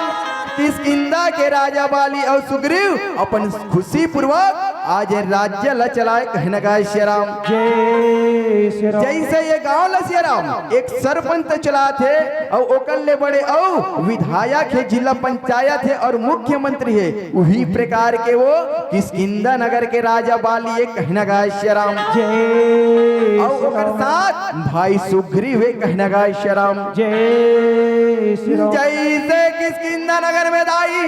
किष्किंधा के राजा बाली अउ सुग्रीव अपन खुशी पूर्वक आज राज्य ल चलाए। कहना गाय सियाराम। जय सियाराम। जैसे ये गांव ल सियाराम एक सरपंच चलात हे अउ ओकर ले बड़े अउ विधायक हे, जिला पंचायत हे अउ मुख्यमंत्री हे, उही प्रकार के वो किष्किंधा नगर के राजा बाली हे। कहना गाय सियाराम। जय अउ ओकर सियाराम। साथ भाई सुग्रीव हे। कहना गाय सियाराम। जय सियाराम। जैसे किष्किंधा नगर में दाई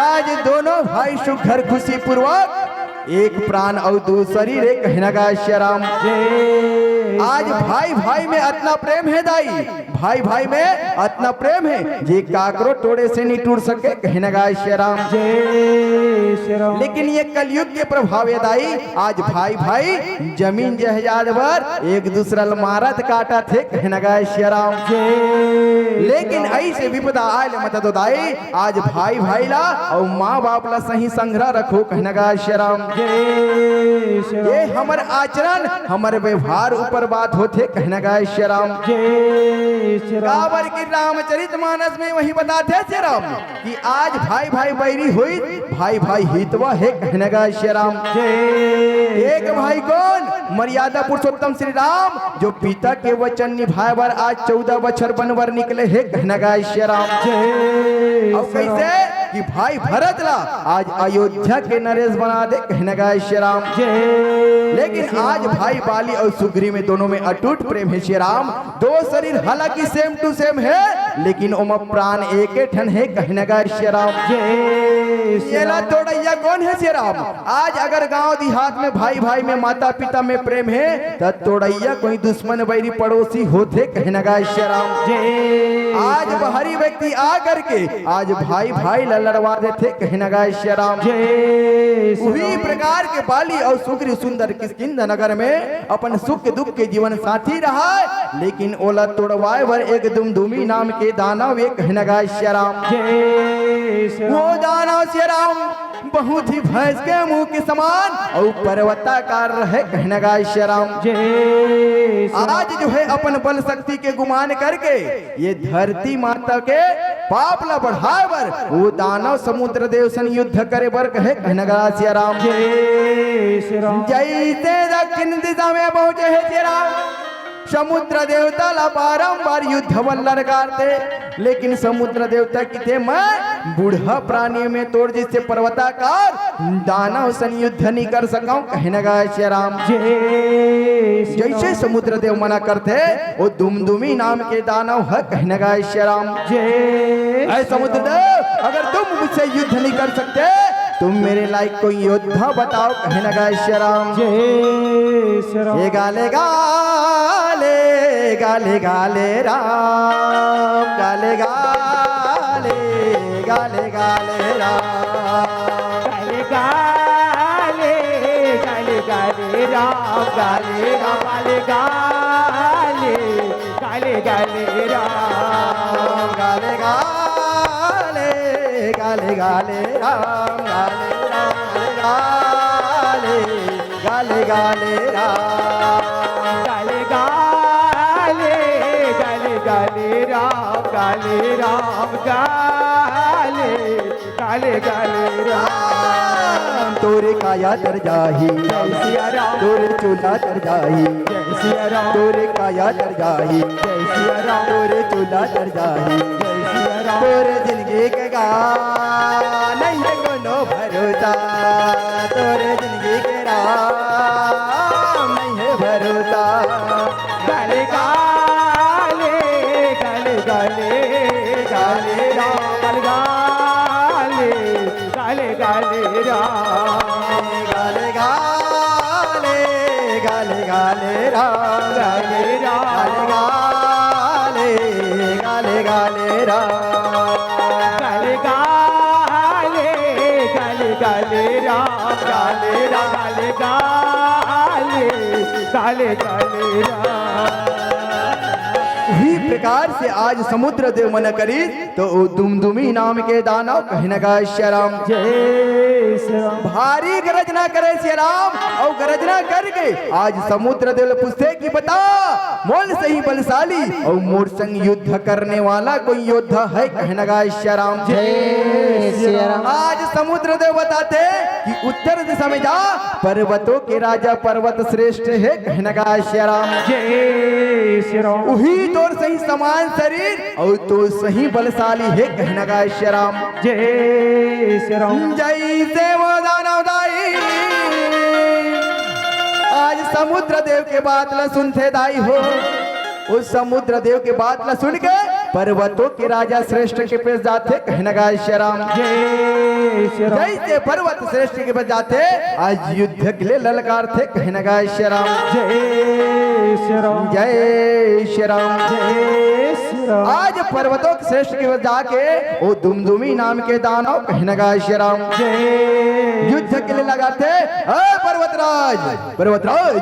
आज दोनों भाई सुघर खुशी पूर्वक एक प्राण अउ दू शरीर हे, कहे न गा सिया राम। आज भाई भाई में अतना प्रेम हे दाई, भाई भाई में अतना प्रेम हे, जे काकरो टोड़े से नहीं टूट सके, कहे न गा सिया राम। लेकिन ये कलयुग के प्रभाव हे दाई, आज भाई भाई जमीन जायदाद बर एक दूसरा ल मारत काटत हे, कहे न गा सिया राम। लेकिन ऐसे विपदा आए ले मत दो दाई, आज भाई भाई ला अउ माँ बाप ला सही संघरा रखो, कहे न गा सिया राम। ये हमर आचरण, हमर व्यवहार ऊपर बात होथे, कहे न गा सिया राम। काबर कि रामचरित मानस में वही बताथे सिया राम कि आज भाई भाई बैरी होई, भाई भाई हितवा हे, कहे न गा सिया राम। एक भाई कौन? मर्यादा पुरुषोत्तम श्री राम, जो पिता के वचन निभाए बर आज चौदह बछर बन बर निकले हे, कहे न गा सिया राम। अउ कैसे कि भाई भरत ला आज अयोध्या के नरेश बना दे, कहे न गा सिया राम। लेकिन आज भाई बाली अउ सुग्रीव में दोनों में अटूट प्रेम हे सिया राम। दो शरीर हालांकि same to same हे, लेकिन ओमा प्राण एके ठन हे, कहे न गा सिया राम। एला तोड़इया कौन हे सिया राम? आज अगर गांव देहात में भाई भाई में माता पिता में प्रेम हे, त तोड़इया कोई दुश्मन बैरी पड़ोसी होथे, कहे न गा सिया राम। आज बाहरी व्यक्ति आ करके आज भाई भाई ला लड़वा देथे, कहे न गा सिया राम। उही प्रकार के बाली अउ सुग्रीव सुंदर किष्किंधा नगर में अपन सुख दुख के जीवन साथी रहा, लेकिन ओला तोड़वाए बर एक दुमदुमी नाम के दानव हे, कहे न गा सिया राम। वो दानव सिया राम बहुत ही भैंस के मुंह के समान अउ पर्वताकार रहे, कहे न गा सिया राम। आज जो हे अपन बल शक्ति के गुमान करके ये धरती माता के पाप ला बढ़ाए बर वो दानव समुद्र देव सन युद्ध करे बर कहे, कहे न गा सिया राम। जैसे दक्षिण दिशा में पहुंचे हे सिया राम, समुद्र देवता ला बारंबार युद्ध बर ललकारथे, लेकिन समुद्र देवता किथे मैं बूढ़ा प्राणी में तोर जैसे पर्वताकार दानव सन युद्ध नहीं कर सकंव, कहे न गा सिया राम। जैसे समुद्र देव मना करथे, वो दुमदुमी नाम के दानव हे, कहे न गा सिया राम। ऐ समुद्र देव, अगर तुम मुझसे युद्ध नहीं कर सकते, तुम मेरे लायक कोई योद्धा बताओ, कहे न गा सिया राम। ए गाले गाले, गाले गाले राम, गाले गाले, गाले गाले राम। गाले गाले, गाले गाले राम, गाले राम, गाले गाले, गाले गाले राम। गाले गाले, गाले गाले राम, गाले राम, गाले गाले, गाले गाले राम। गाले गाले, गाले गाले राम, गाले राम, गाले, गाले गाले राम। तोरे काया तर जाही, जय सिया राम। तोरे चोला तर जाही, जय सिया राम। तोरे काया तर जाही, जय सिया राम। तोरे चोला तर जाही, जय सिया राम। तोरे जिंदगी के गा नहीं हे कोनो भरोसा, तोरे जिंदगी के राम नहीं हे भरोसा। गाले गाले, गाले गाले, गाले राम, गाले गाले, गाले गाले राम। गाले गाले, गाले गाले राम, गाले राम, गाले गाले, गाले गाले राम। गाले गाले, गाले गाले राम, गाले राम, गाले गाले, गाले गाले राम। उही प्रकार से आज समुद्र देव मना करिस, तो वो दुमदुमी नाम के दानव कहे न गा सिया राम। जय सिया राम। भारी गरजना करे सिया राम, अउ गरजना करके आज समुद्र देव ल पूछथे कि बता, मोर सही बलशाली अउ मोर संग युद्ध करने वाला कोई योद्धा हे, कहे न गा सिया राम। जय सिया राम। आज समुद्र देव बताथे कि उत्तर दिशा में जा, पर्वतों के राजा पर्वत श्रेष्ठ हे, कहे न गा सिया राम। जय सिया राम। उही तोर सही समान शरीर अउ तो सही बलशाली हे, कहे न गा सिया राम। जय सिया राम। जैसे वो दानव दाई आज समुद्र देव के बात ल सुनथे दाई हो, उस समुद्र देव के बात ल सुन के पर्वतों के राजा श्रेष्ठ के पास जाथे, कहे न गा श्री राम। जय श्री राम। जैसे पर्वत श्रेष्ठ के पास जाथे, आज युद्ध के लिए ललकारथे, कहे न गा श्री राम। जय श्री राम। जय श्री राम। जय श्री राम। आज पर्वतों के श्रेष्ठ के पास जाके वो दुमदुमी नाम के दानव, कहे न गा श्री राम, जय युद्ध के लिए लगाथे। "ए पर्वतराज, पर्वतराज,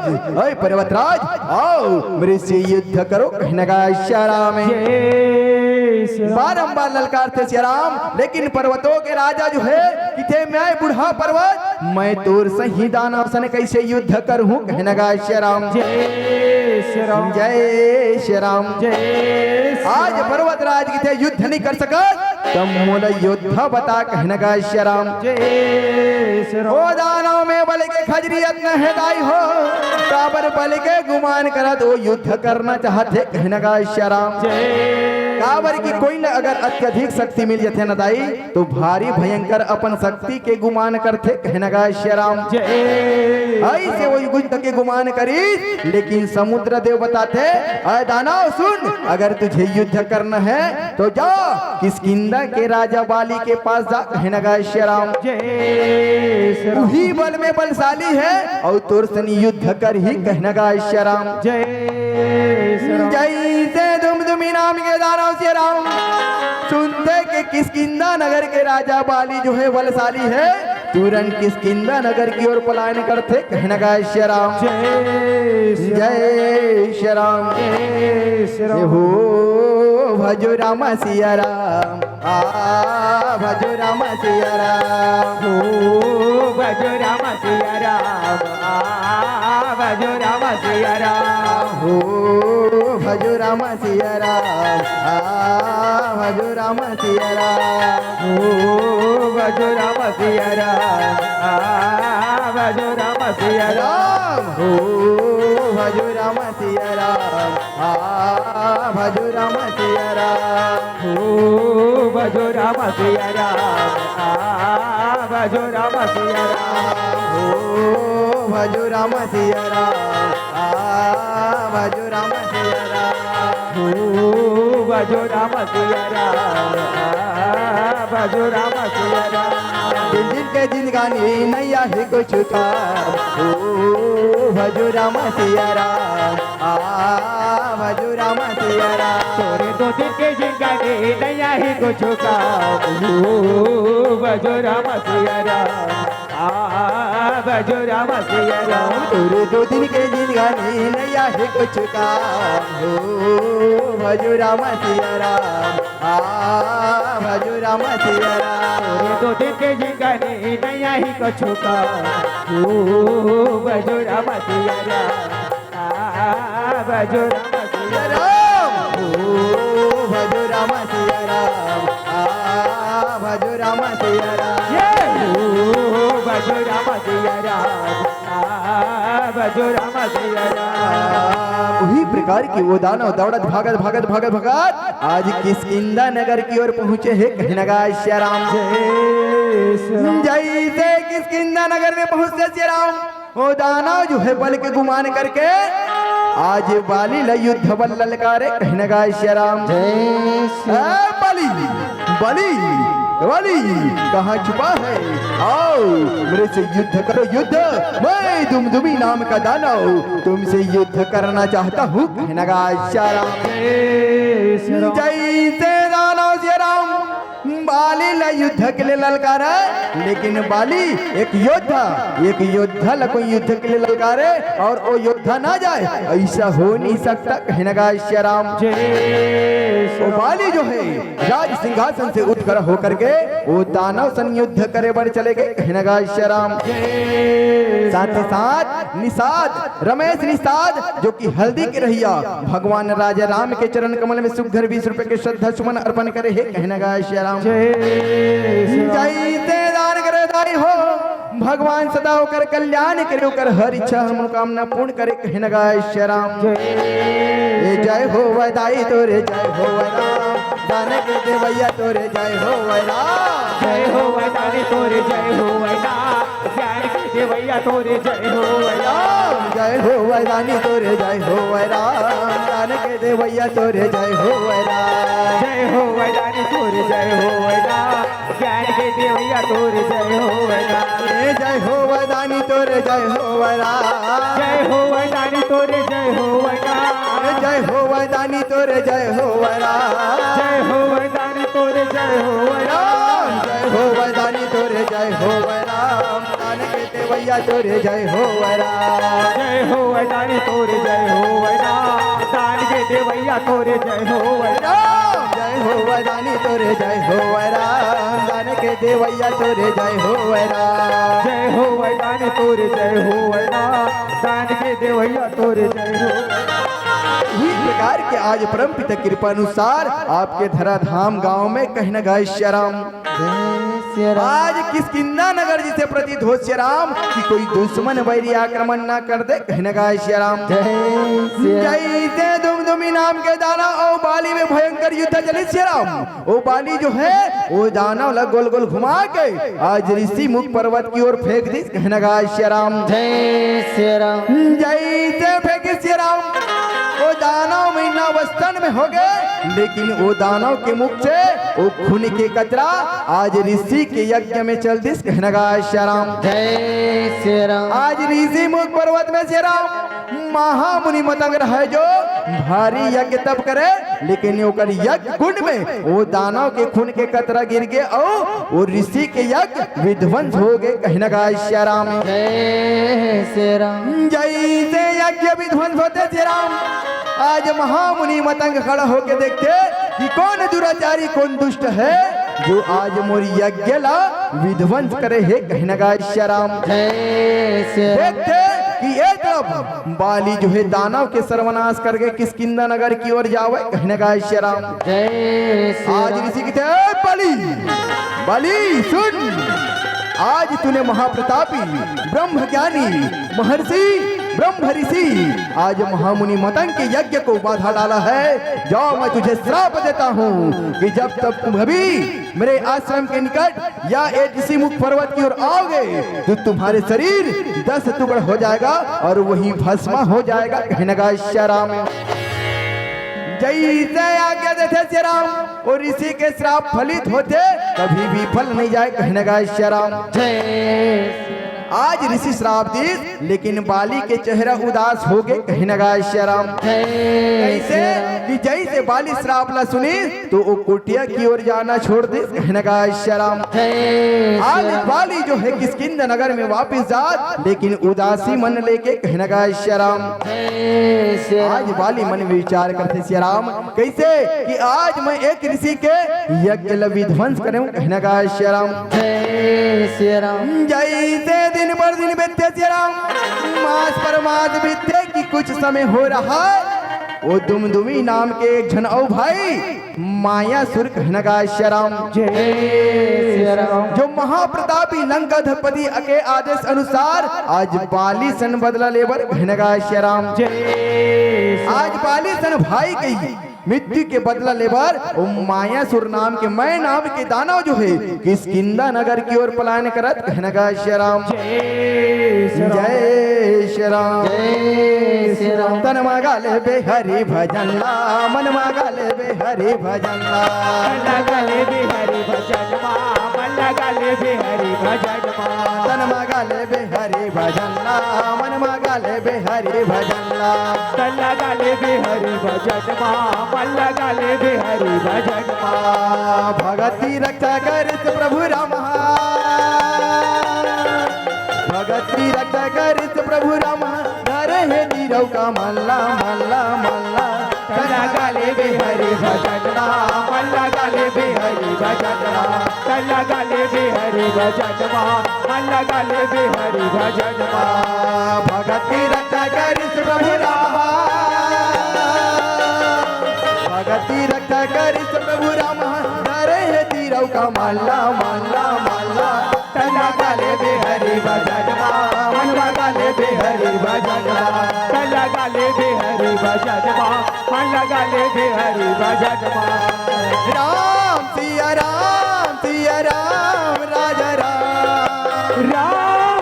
ए पर्वतराज, आओ मेरे से युद्ध करो," कहे न गा श्री राम। जय श्री राम। बारंबार ललकारथे श्री राम, लेकिन पर्वतों के राजा जो हे, कथे, "मैं बूढ़ा पर्वत, मैं तोर सही दानव सन कैसे युद्ध करहूं?" कहे न गा श्री राम। जय श्री राम। जय श्री राम। जय श्री आज राम। पर्वतराज कथे, "युद्ध नहीं कर सकत, त मोला योद्धा बता," कहे न गा श्री राम। जय श्री राम। ओ दानव में बल के खजरी अतना हे दाई हो, काबर बल के गुमान करत, वो युद्ध करना चाहथे, कहे न गा श्री राम। जय काबर कि कोई ल अगर अत्यधिक शक्ति मिल जथे न दाई, तो भारी भयंकर अपन शक्ति के गुमान करथे, कहे न गा श्री राम। जय ऐसे वो युद्ध के गुमान करिस, लेकिन समुद्र देव बताथे, "अय दानव सुन, अगर तुझे युद्ध करना है तो जा किष्किंधा के राजा बाली के पास जा," कहे न गा श्री राम। जय श्री राम। उही बल में बलशाली हे अउ तोर सन युद्ध करही, कहे न गा श्री राम। जय श्री राम। जैसे दुमदुमी नाम के दानव श्री राम सुनथे कि किष्किंधा नगर के राजा बाली जो हे बलशाली हे, तुरंत किष्किंधा नगर की ओर पलायन करथे, कहे न गा श्री राम। जय श्री राम। जय श्री राम। जय श्री राम। हो भजो राम सिया राम, आ भजो राम सिया राम। हो भजो राम सिया राम, आ भजो राम सिया राम। हो भजो राम सिया राम, आ भजो राम सिया राम। हो भजो राम सिया राम, आ भजो राम सिया राम। राम। हो भजो राम सिया राम, आ भजो राम सिया राम। हो भजो राम सिया राम, आ भजो राम सिया राम। हो भजो राम सिया राम, आ भजो राम सिया राम। हो भजो राम सिया राम, आ भजो राम सिया राम। दिन दिन के जिंदगानी नैया हे कुछ का, हो भजो राम सिया राम। आ भजो राम सिया राम। तोरे दो दिन के जिंदगानी नैया हे कुछ का, हो भजो राम सिया राम। आ भजो राम सिया राम। तोरे दो दिन के जिंदगानी नैया हे कुछ का, हो भजो राम सिया राम। आ भजो राम सिया राम। तोरे दो दिन के जिंदगानी नैया हे कुछ का, हो भजो राम सिया राम। आ भजो राम सिया राम। हो भजो राम सिया राम। आ भजो राम सिया राम। ये हो भजो राम सिया राम। आ भजो राम सिया राम। उही प्रकार के वो दानव दौड़त भागत, भागत, भागत, भागत आज किष्किंधा नगर की ओर पहुंचे हे, कहे न गा श्री राम। जय श्री राम। जैसे किष्किंधा नगर में पहुंचे श्री राम, वो दानव जो हे बल के गुमान करके आज बाली ला युद्ध बल ललकारे, कहे न गा श्री राम। जय श्री ए बाली, बाली, बाली, कहाँ छुपा है? आओ, मेरे से युद्ध करो, युद्ध। मैं दुमदुमी नाम का दानव तुमसे युद्ध करना चाहता हूँ, कहे न गा श्री राम। जय श्री राम। जैसे दानव श्री राम बाली ला युद्ध के लिए ललकारा, लेकिन बाली एक योद्धा, एक योद्धा ला कोई युद्ध के लिए ललकारे और वो योद्धा ना जाए, ऐसा हो नहीं सकता, कहे न गा श्री राम। जय श्री वो राम। बाली जो है राज सिंहासन से उठ कर होकर के वो दानव सन युद्ध करे बर चले गए, कहे न गा श्री राम। जय श्री साथ ही राम। साथ निषाद, रमेश निषाद, जो कि हल्दी के रहिया, भगवान राजा राम के चरण कमल में सुघर बीस रुपए के श्रद्धा सुमन अर्पण करे हे, कहे न गा श्री राम। जय श्री राम। जैसे दान करे दाई हो, भगवान सदा ओकर कल्याण करे, ओकर हर इच्छा मनोकामना पूर्ण करे, कहे न गा श्री राम। जय ए जय हो वै दाई तोरे जय हो वै राम, दान के देवैया तोरे जय हो वै राम। जय हो वै दाई तोरे जय हो वै राम। ज्ञान के देवैया तोरे जय होवै राम। जय होवै दानी तोरे जय होवै राम। ज्ञान के देवैया तोरे जय होवै राम। जय होवै दानी तोरे जय होवै राम। ज्ञान के देवैया तोरे जय होवै राम। ए जय होवै दानी तोरे जय होवै राम। जय होवै दानी तोरे जय होवै राम। ए जय होवै दानी तोरे जय होवै राम। जय होवै दानी तोरे जय होवै राम। राम जय होवै दानी तोरे जय होवै राम। ज्ञान के देवैया तोरे जय होवै राम। जय होवै दानी तोरे जय होवै राम। दान के देवैया तोरे जय होवै राम। जय होवै दानी तोरे जय होवै राम। दान के देवैया तोरे जय होवै राम। जय होवै दानी तोरे जय होवै राम। दान के देवैया तोरे जय होवै राम। इस प्रकार के आज परम पिता कृपा अनुसार आपके धराधाम गांव में कहना गाय श्याम। जय श्री राम। आज किष्किंधा नगर जिसे प्रतीत हो श्री राम कि कोई दुश्मन वैरी आक्रमण ना कर दे, कहने का है श्री राम। जय श्री राम। जैसे दुमदुमी नाम के दानव और बाली में भयंकर युद्ध चले श्री राम, वो बाली जो है वो दानव ला गोल गोल घुमा के आज ऋषि मुख पर्वत की ओर फेंक दी, कहने का है श्री राम। जय श्री राम। जैसे फेंके श्री राम, वो दानव महीना वस्तन में हो गए, लेकिन वो दानव के मुख से वो खून के कतरा आज ऋषि के यज्ञ में चल दिस, कहना गाय श्री राम। जय श्री राम। आज ऋषि मुख पर्वत में श्री राम महामुनि मतंग रहे जो भारी यज्ञ तप करे, लेकिन ओकर यज्ञ कुंड में वो दानव के खून के कतरा गिर गए और वो ऋषि के यज्ञ विध्वंस हो गए, कहना गाय श्री राम। जय श्री राम। जैसे यज्ञ विध्वंस होते श्री राम, आज महामुनि मतंग खड़ा होके देखते कि कौन दुराचारी, कौन दुष्ट है जो आज मोर यज्ञ ला विध्वंस करे हे, कहना गाय श्री राम। जय श्री राम। देखते कि ये तरफ बाली जो है दानव के सर्वनाश करके किष्किंधा नगर की ओर जावे, कहना गाय श्री राम। जय श्री आज राम। ऋषि कहते, "ए बाली, बाली सुन, आज तूने महाप्रतापी ब्रह्म ज्ञानी महर्षि ब्रह्म ऋषि आज महामुनि मतंग के यज्ञ को बाधा डाला है। जाओ, मैं तुझे श्राप देता हूँ कि जब तक तुम अभी मेरे आश्रम के निकट या ए ऋषि मुख पर्वत की ओर आओगे तो तुम्हारे शरीर दस टुकड़ हो जाएगा और वही भस्म हो जाएगा।" कहने का श्री राम। जैसे आज्ञा देते श्री राम, वो ऋषि के श्राप फलित होते कभी विफल नहीं जाए, कहने का श्री राम। जय। आज ऋषि श्राप दीस, लेकिन बाली के चेहरा उदास हो गए, कहने का श्री राम। जय कैसे श्री राम। कि जैसे बाली श्राप ला सुनी तो वो कुटिया की ओर जाना छोड़ दीस, कहने का श्री राम। जय श्री आज राम। बाली जो है किष्किंधा नगर में वापिस जात, लेकिन उदासी मन लेके, कहने का श्री राम। जय श्री राम। आज बाली मन विचार करते श्री राम, कैसे कि आज मैं एक ऋषि के यज्ञ ल विध्वंस करें, कहने का श्री राम। जय श्री राम। जैसे दिन पर दिन बीतते श्री राम, मास पर मास बीतते कि कुछ समय हो रहा है, वो दुमदुमी नाम के एक झन अउ भाई मायासुर, कहने का श्री राम। जय श्री राम। जो महाप्रतापी लंकाधिपति के आदेश अनुसार आज बाली सन बदला लेबर, कहने का श्री राम। जय श्री राम। आज बाली सन भाई के मृत्यु के बदला लेबर ओ मायासुर नाम के, मैं नाम के दानव जो है किष्किंधा नगर की ओर पलायन करत, कहने का श्री राम। जय श्री राम। जय श्री राम। जय श्री राम। तन मा गा लेबे हरि भजन ला, मन मा गा लेबे हरि भजन ला। मन मा गा लेबे हरि भजन मा, मन मा गा लेबे हरि भजन मा। तन मा गा लेबे हरि भजन ला, मन मा गा लेबे हरि भजन ला। तन मा गा लेबे हरि भजन मा, मन मा गा लेबे हरि भजन मा। भगति रक्षा करिस प्रभु राम, भगति रक्षा करिस प्रभु राम, धरे हे तीरव का मल्ला, मल्ला, मल्ला। तन मा गा लेबे हरि भजन मा, मन मा गा लेबे हरि भजन मा। तन मा गा लेबे हरि भजन मा, मन मा गा लेबे हरि भजन मा। भगति रक्षा करिस प्रभु राम, भगति रक्षा करिस प्रभु राम, धरे हे तीरव का मल्ला, मल्ला, मल्ला। तन मा गा लेबे हरि भजन मा, मन मा गा लेबे हरि भजन मा। तन मा गा लेबे हरि भजन मा, मन मा गा लेबे हरि भजन मा। राम सिया राम, सिया राम, राजा राम। राम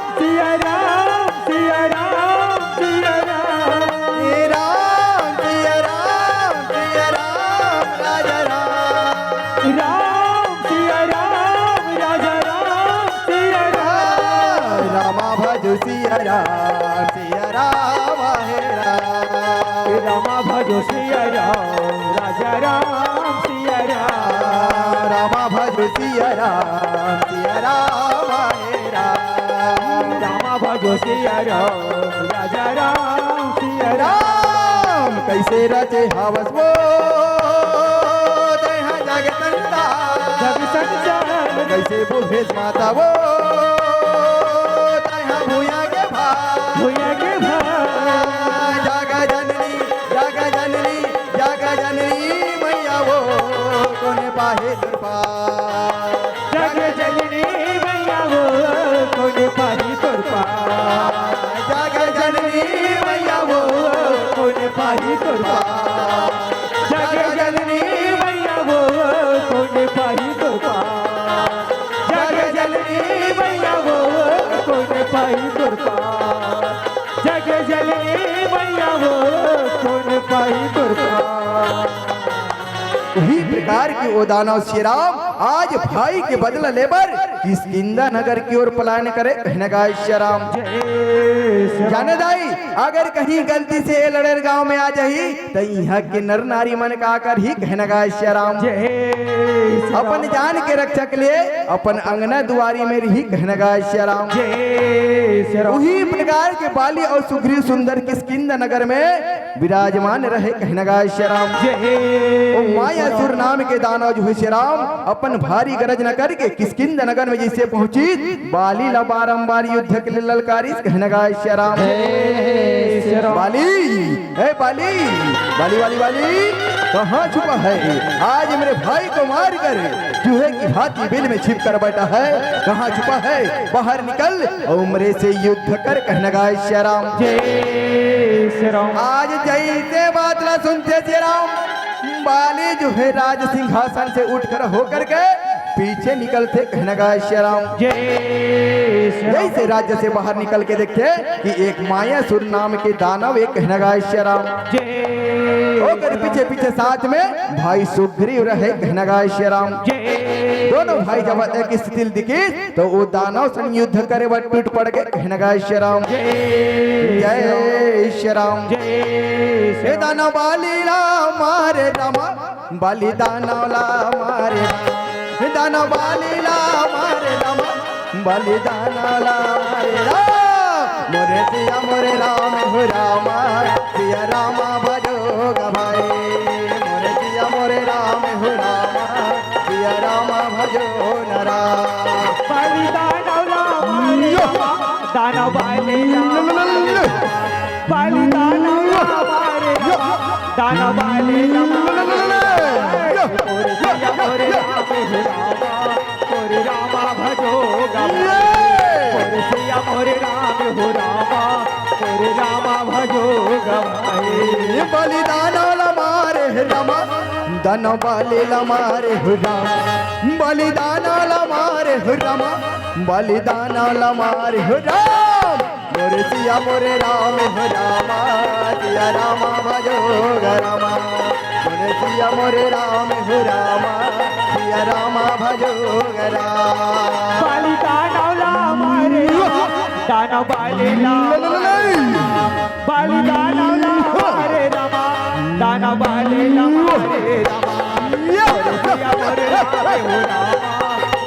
सिया राम, सिया राम हे राम। रामा भजो सिया राम, राजा राम सिया राम। रामा भजो सिया राम, सिया राम हे राम। रामा भजो सिया राम, राजा राम सिया राम। राम कइसे रचे हवस वो, तैं ह जग संसार। जग संसार। कइसे बोलबे माता वो, तैं ह भुइयां के भार। भुइयां के भार। जग जननी, जग जननी, जग जननी मैया वो, कोन पाही तोर पार। जग जननी मैया वो, कोन पाही तोर पार। जग जननी मैया वो, कोन पाही तोर पार। जग जननी मैया वो, कोन पाही तोर पार। जग जननी मैया वो, कोन पाही तोर पार। जग जननी मैया वो, कोन पाही तोर पार। उही प्रकार के ओ दानव सिया राम आज भाई के बदला लेबर किष्किंधा नगर की ओर पलायन करे, कहिन गा सिया राम। जय सिया राम। जाने दाई, अगर कहीं गलती से ए लड़ेर गांव में आ जाही, त इहां के नर नारी मन का करही, कहिन गा सिया राम। जय सिया राम। अपन जान के रक्षा के लिए अपन अंगना दुआरी में रही, कहिन गा सिया राम। जय सिया राम। उही प्रकार के बाली अउ सुग्रीव सुंदर किष्किंधा नगर में विराजमान रहे, कहिन गा सिया राम। जय ओ मायासुर नाम के दानव जो हे सिया राम, अपन भारी गरज न करके किष्किंधा नगर में जइसे पहुंचिस, बाली ला बारंबार युद्ध के लिए ललकारिस, कहिन गा सिया राम। जय सिया राम। बाली, ए बाली, बाली, बाली, बाली, कहाँ छुपा है? आज मेरे भाई को मार कर चूहे की भांति बिल में छिप कर बैठा है। कहाँ छुपा है? बाहर निकल अउ हमरे से युद्ध कर, कहिन गा सिया राम। जय सिया राम। आज जइसे बात ला सुनथे सिया राम, बाली जो हे राज सिंहासन से उठ कर होकर के पीछे निकलथे, कहिन गा सिया राम। जय सिया राम। जइसे राज्य से बाहर निकल के देखथे कि एक मायासुर नाम के दानव हे, कहिन गा सिया राम। जय ओकर पीछे पीछे साथ में भाई सुग्रीव रहे, कहिन गा सिया राम। जय दोनों भाई जब एक स्थिति ल दिखिस, त ओ दानव संग युद्ध करे बर टूट पड़ गे, कहिन गा सिया राम। जय जय सिया राम। जय सिया राम। ए दानव बाली ला मारे रामा, बाली दानव ला मारे रामा। ए दानव बाली ला मारे रामा, बाली दानव ला मारे रामा। मोरे सिया मोरे राम हो रामा, सिया रामा भजो गा भाई। मोरे सिया मोरे राम हो रामा, सिया रामा भजो नरा। बाली दानव ला मारे रामा, दानव बाली ला मारे रामा। बाली दानव ला मारे रामा, दानव बाली ला मारे रामा। मोरे सिया मोरे राम हो रामा, मोरे रामा भजो गा भाई। मोरे सिया मोरे राम हो रामा, मोरे रामा भजो गा भाई। बाली दानव ला मारे रामा, दानव बाली ला मारे हो राम। बाली दानव ला मारे हो रामा, बाली दानव ला मारे हो राम। मोरे सिया मोरे राम हो रामा, सिया रामा भजो गा रामा। मोरे सिया मोरे राम हो रामा, सिया रामा भजो गा रामा। बाली दानव ला मारे रामा, दानव बाली ला मारे रामा। बाली दानव ला मारे रामा, दानव बाली ला मारे रामा। मोरे सिया मोरे राम हो रामा,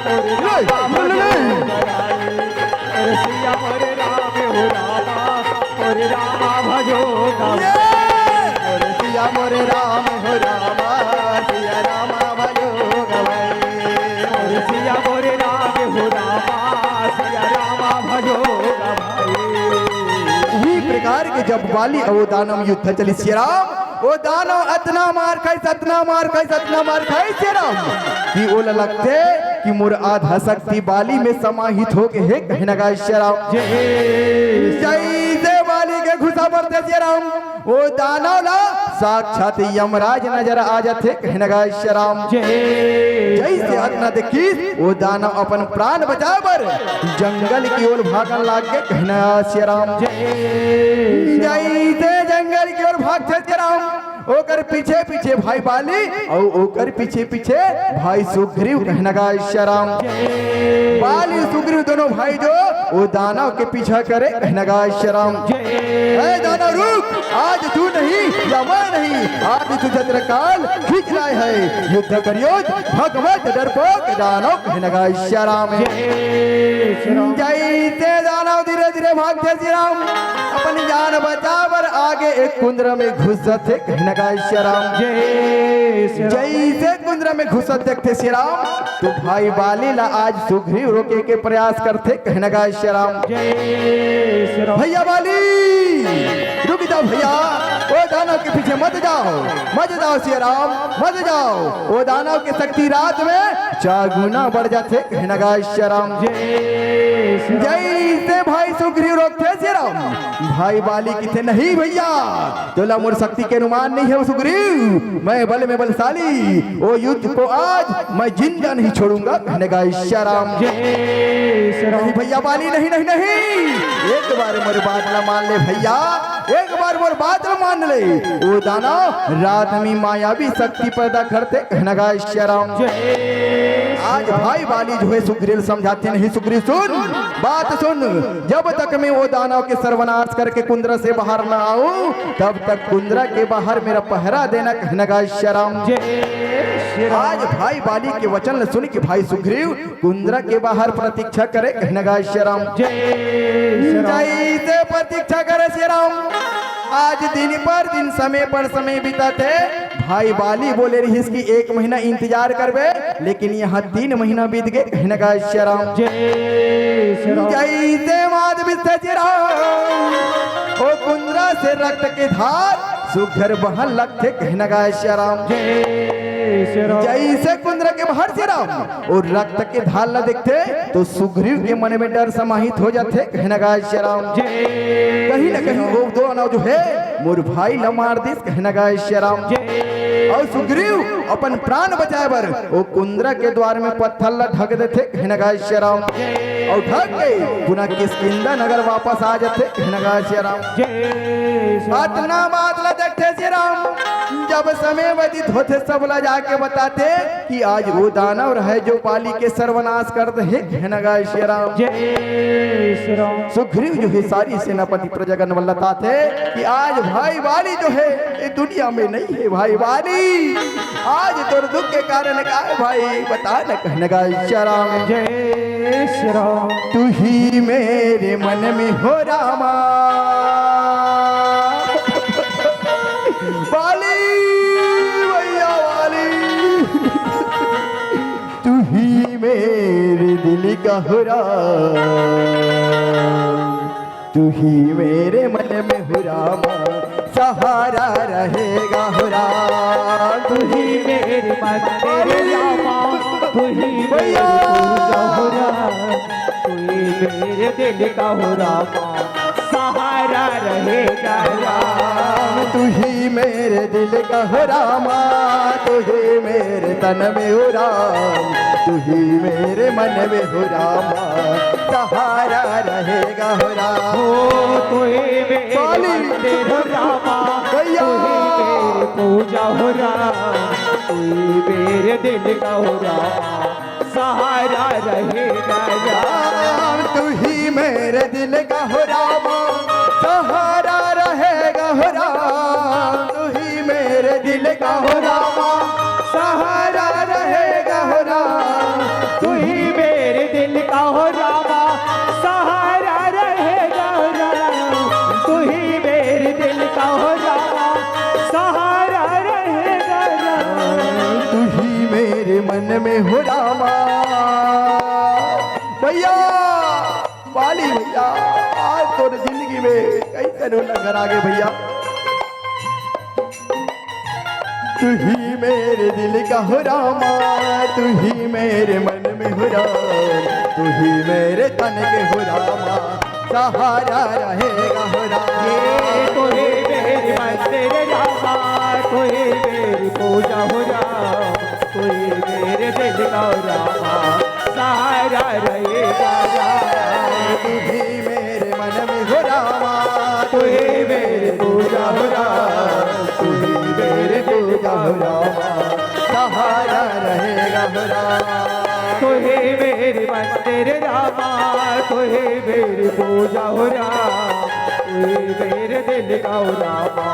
मोरे रामा भजो गा भाई। मोरे सिया मोरे राम हो रामा, मोरे रामा भजो गा भाई। मोरे सिया मोरे राम हो रामा, सिया रामा भजो गा भाई। मोरे सिया मोरे राम हो रामा, सिया रामा भजो गा भाई। उही प्रकार के जब बाली अउ दानव युद्ध चलिस सिया राम, ओ दानव अतना मार खाइस, अतना मार खाइस, अतना मार खाइस सिया राम, कि ओला लगथे कि मोर आधा शक्ति बाली में समाहित हो गे हे, कहिन गा सिया राम। जय जइसे बाली के घुसा परथे सिया राम, ओ दानव ला साक्षात यमराज नजर आ जाथे, कहिन गा सिया राम। जय जइसे अतना देखिस, ओ दानव अपन प्राण बचाए बर जंगल की ओर भागन लाग गे, कहिन गा सिया राम। जय जइसे जंगल की ओर भागथे सिया राम, ओकर पीछे पीछे भाई बाली अउ ओकर पीछे पीछे भाई सुग्रीव, कहिन गा सिया राम। बाली सुग्रीव दोनों भाई जो वो दानव के पीछा करे, कहना गा श्री राम। जय। ए दानव रुक, आज तू नहीं या मैं नहीं, आज तू छत्रकाल खींच लाए है। युद्ध करियो भगवत डरपोक दानव, कहना गा श्री राम। जय श्री राम। जैसे दानव धीरे धीरे भागथे श्री राम, अपनी जान बचा बर आगे एक कुंदरा में घुस जाथे, कहना गा श्री राम। जय श्री राम। जैसे कुंदरा में घुसत देखथे श्री राम, तो भाई बाली ला आज सुग्रीव रोके के प्रयास करथे, कहना गा श्री राम। जय श्री राम। भैया बाली, रुक जाओ भैया, ओ दानव के पीछे मत जाओ, मत जाओ श्री राम, मत जाओ। ओ दानव के शक्ति रात में चार गुना बढ़ जाथे, कहना गा श्री राम। जय श्री राम। जैसे भाई सुग्रीव रोकथे श्री राम, भाई बाली किथे, "नहीं भैया, तोला मोर शक्ति के अनुमान नहीं है सुग्रीव, मैं बल में बलशाली, वो युद्ध को आज मैं जिंदा नहीं छोड़ूंगा," कहना गा श्री राम। जय श्री राम। "नहीं भैया बाली, नहीं, नहीं, नहीं, एक बार मोर बात ला मान ले भैया, एक बार मोर बात ला मान ले।" वो दानव रात में मायावी शक्ति पैदा करथे, कहना गा श्री राम। जय आज भाई बाली जो है सुग्रीव समझाथे, "नहीं सुग्रीव सुन, बात सुन, जब तक मैं वो दानव के सर्वनाश करके कुंदरा से बाहर ना आऊं, तब तक कुंदरा के बाहर मेरा पहरा देना," कहना गा श्री राम। जय श्री राम। आज भाई बाली के वचन ल सुन के भाई सुग्रीव कुंदरा के बाहर प्रतीक्षा करे, कहना गा श्री राम। जय श्री राम। जैसे प्रतीक्षा करे श्री राम, आज दिन पर दिन, समय पर समय बीतत हे। भाई बाली बोले रहिस कि एक महीना इंतजार करबे, लेकिन यहाँ तीन महीना बीत गे, कहना गा श्री राम। जय श्री राम। जैसे मात बिस्ते श्री राम, ओ कुंदरा से रक्त के धार सुघर बहन लगथे, कहना गा श्री राम। जय श्री राम। जैसे कुंदरा के बाहर श्री राम, ओ रक्त के धार ला देखथे तो सुग्रीव के मन में डर समाहित हो जाथे, कहना गा श्री राम। जय कहीं ना कहीं वो दो दानव जो है मोर भाई ला मार दिस, कहना गा श्री राम। जय। और सुग्रीव अपन प्राण बचाए बर वो कुंदरा के द्वार में पत्थर ला ढक देथे, कहना गा श्री राम। जय। और ढक के पुनः किष्किंधा नगर वापस आ जाथे, कहना गा श्री राम। जय श्री राम। अतना बात ला देखथे श्री राम, जब समय व्यतीत होथे सब ला जाके बताथे कि आज वो दानव रहे जो बाली के सर्वनाश कर दे, कहना गा श्री राम। जय श्री राम। सुग्रीव जो है सारी सेनापति प्रजागण ला बताथे कि आज भाई बाली जो है ये दुनिया में नहीं है भाई बाली, आज तोर दुख के कारण का है भाई, बता न, कहना गा श्री राम। जय श्री राम। तू ही मेरे मन में हो रामा। बाली भैया बाली, तू ही मेरे दिल का हो राम, तू ही मेरे मन में हो रामा, सहारा रहेगा हो राम। तू ही मेरे मन में रामा, तू ही मेरे भैया। पूजा हो राम, तू ही मेरे दिल का हो रामा, सहारा रहेगा राम। तू ही मेरे दिल का हो रामा, तू ही मेरे तन में हो राम, तू ही मेरे मन में हो रामा, सहारा रहेगा हो राम। हो तू ही मेरे बाली। मंदिर हो रामा, भैया। तू ही मेरी पूजा हो राम, तू ही मेरे दिल का हो रामा, सहारा रहेगा राम। राम, तू ही मेरे दिल का हो रामा, सहारा रहेगा हो राम। तू ही मेरे दिल का हो रामा, सहारा रहेगा हो राम। तू ही मेरे दिल का हो रामा, सहारा रहेगा हो राम। तू ही मेरे दिल का हो रामा, सहारा रहेगा राम। तू ही मेरे मन में हो रामा। भैया, बाली भैया, आज तोर जिंदगी में कई तनु लंगर आ गए भैया। तू ही मेरे दिल का हो रामा, तू ही मेरे मन में हो राम, तू ही मेरे तन के हो रामा, सहारा रहेगा हो राम। ये तो है मेरी मंदिर रामा, तो है मेरी पूजा हो राम, तो है मेरे दिल का हो रामा, सहारा रहेगा राम। तू ही मेरे मन में हो रामा, तू ही मेरी पूजा हो राम, तू ही मेरे दिल का हो रामा, सहारा रहेगा हो राम। तू ही मेरी मंदिर रे रामा, कोई मेरी पूजा हो राम, कोई मेरे दिल का हो रामा,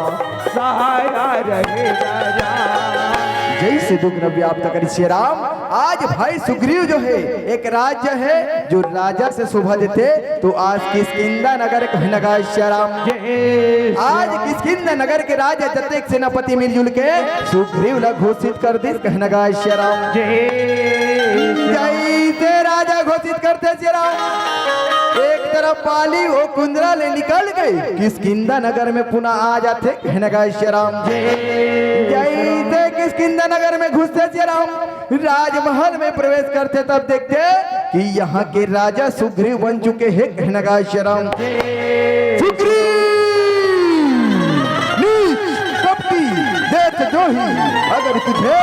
सहारा रहेगा राम। जय से दुख न व्याप्त करी श्री राम। आज भाई सुग्रीव जो है, एक राज्य है जो राजा से शोभा देथे, तो आज किष्किंधा नगर कहना गा श्री राम। जय आज किष्किंधा नगर के राजा जतेक सेनापति मिलजुल के सुग्रीव ला घोषित कर दिस कहना गा श्री राम। जय जय से राजा घोषित करथे श्री राम। एक तरफ बाली ओ कुंदरा ले निकल गई, किष्किंधा नगर में पुनः आ जाथे कहना गा श्री राम। जय जय से किष्किंधा नगर में घुसथे श्री राम। राजमहल में प्रवेश करथे तब देखथे कि यहाँ के राजा सुग्रीव बन चुके हैं कहना गा श्री राम। सुग्रीव नीच कपटी देशद्रोही, अगर तुझे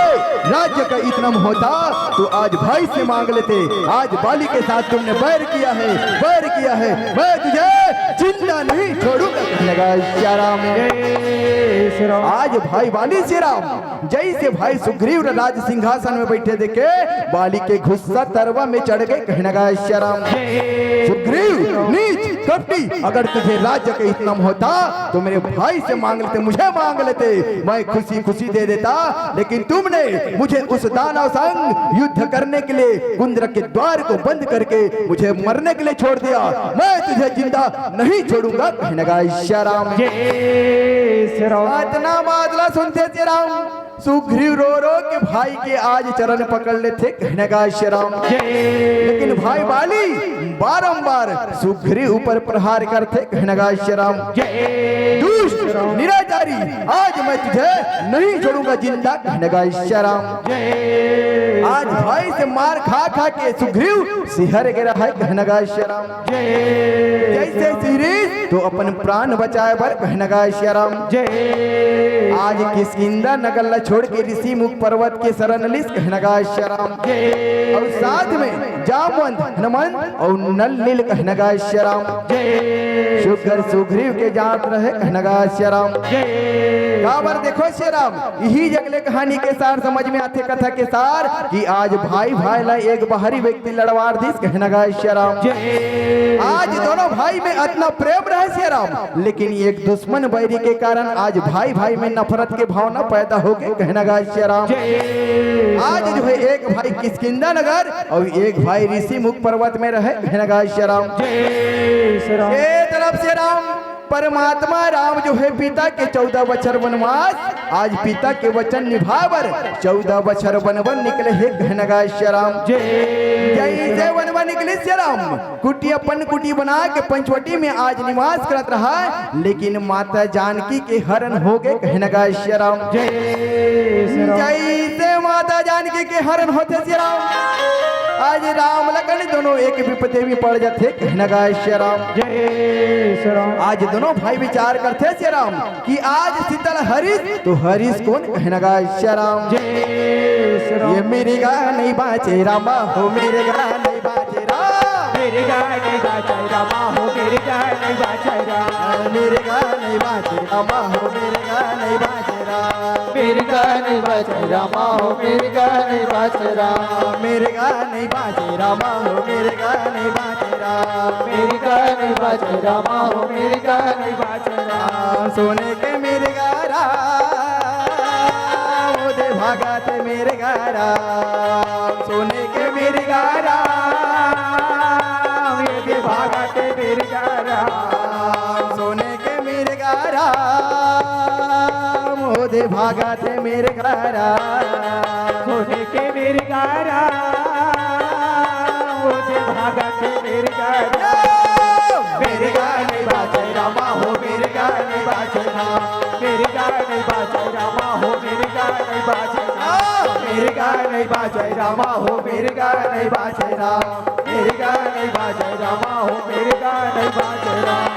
राज्य का इतना मोह होता तो आज भाई से मांग लेते। आज बाली के साथ तुमने बैर किया है, बैर किया है, मैं तुझे जिंदा नहीं छोड़ूंगा कहना गा श्री राम। जय श्री राम। आज भाई बाली श्री राम जैसे भाई सुग्रीव राज सिंहासन में बैठे देखे, बाली के गुस्सा तरवा में चढ़ गए कहना गा श्री राम। सुग्रीव नीच कपटी, अगर तुझे राज्य का इतना मोह था तो मेरे भाई से मांग लेते, मुझे मांग लेते, मैं खुशी खुशी दे देता। लेकिन तुमने मुझे उस दानव संग युद्ध करने के लिए कुंदरा के द्वार को बंद करके मुझे मरने के लिए छोड़ दिया। मैं तुझे जिंदा नहीं छोड़ूंगा कहना गा श्री राम। जय श्री राम। इतना बात ला सुनते श्री राम सुग्रीव रो रो के भाई के आज चरण पकड़ लेथे कहना गा श्री राम। जय लेकिन भाई बाली बारंबार सुग्रीव ऊपर प्रहार करथे कहना गा श्री राम। जय दुष्ट निराचारी, आज मैं तुझे नहीं छोड़ूंगा जिंदा कहना गा श्री राम। जय आज भाई से मार खा खा के सुग्रीव सिहर गिरा है कहना गा श्री राम। जय जैसे सिरिस तो अपन प्राण बचाए बर कहना गा श्री राम। जय आज किष्किंधा नगर ला छोड़ के ऋषि मुख पर्वत के शरण लिस कहना गा श्री राम। जय और साथ में जामवंत हनुमंत और नल नील कहना गा श्री राम। जय सुग्रीव के जात रहे कहना गा श्री राम। जय काबर देखो श्री राम, यही जगले कहानी के सार समझ में आथे, कथा के सार, कि आज भाई भाई ला एक बाहरी व्यक्ति लड़वार दिस कहना गा श्री राम। जय आज दोनों भाई में इतना प्रेम रहे श्री राम, लेकिन एक दुश्मन बैरी के कारण आज भाई भाई में नफरत के भावना पैदा हो गए कहना गा श्री राम। जय आज जो है एक भाई किष्किंधा नगर और एक भाई ऋषि मुख पर्वत में रहे कहना गा श्री राम। जय श्री राम। ए तरफ श्री राम परमात्मा राम जो है पिता के चौदह बछर वनवास, आज पिता के वचन निभाए बर चौदह बछर वन बर निकले हे कहना गा श्री राम। जय जय से वन बर निकले श्री राम। कुटी अपन कुटी बना के पंचवटी में आज निवास करत रहा, लेकिन माता जानकी के हरण हो गए कहना गा श्री राम। जय श्री राम। जय से माता जानकी के हरण होथे श्री राम। आज राम लखन दोनों एक विपदे में पड़ जाथे कहना गा श्री राम। जय श्री राम। आज दोनों भाई विचार करथे श्री राम कि आज शीतल हरिस तो हरिस कोन कहना गा श्री राम। जय श्री राम। ये मिर्गा नहीं बाचे रामा हो, मिर्गा नहीं बाचे राम। मिर्गा नहीं बाचे रामा हो, मिर्गा नहीं बाचे राम। मिर्गा नहीं बाचे रामा हो, मिर्गा नहीं बाचे राम। मिर्गा नहीं बाचे रामा हो, मिर्गा नहीं बाचे राम। मिर्गा नहीं बाचे रामा हो, मिर्गा नहीं बाचे राम। मिर्गा नहीं बाचे रामा हो, मिर्गा नहीं बाचे राम। सोने के मिर्गा राम, ओदे भागत मिर्गा राम। सोने के मिर्गा राम, ओदे भागत मिर्गा राम। सोने के मिर्गा राम, ओदे भागत मिर्गा राम। सोने के मिर्गा राम, ओदे भागत मिर्गा राम। मिर्गा नहीं बाचे रामा हो, मिर्गा नहीं बाचे राम। मिर्गा नहीं बाचे रामा हो, मिर्गा नहीं बाचे राम। मिर्गा नहीं बाचे रामा हो, मिर्गा नहीं बाचे राम। मिर्गा नहीं बाचे रामा हो, मिर्गा नहीं बाचे राम।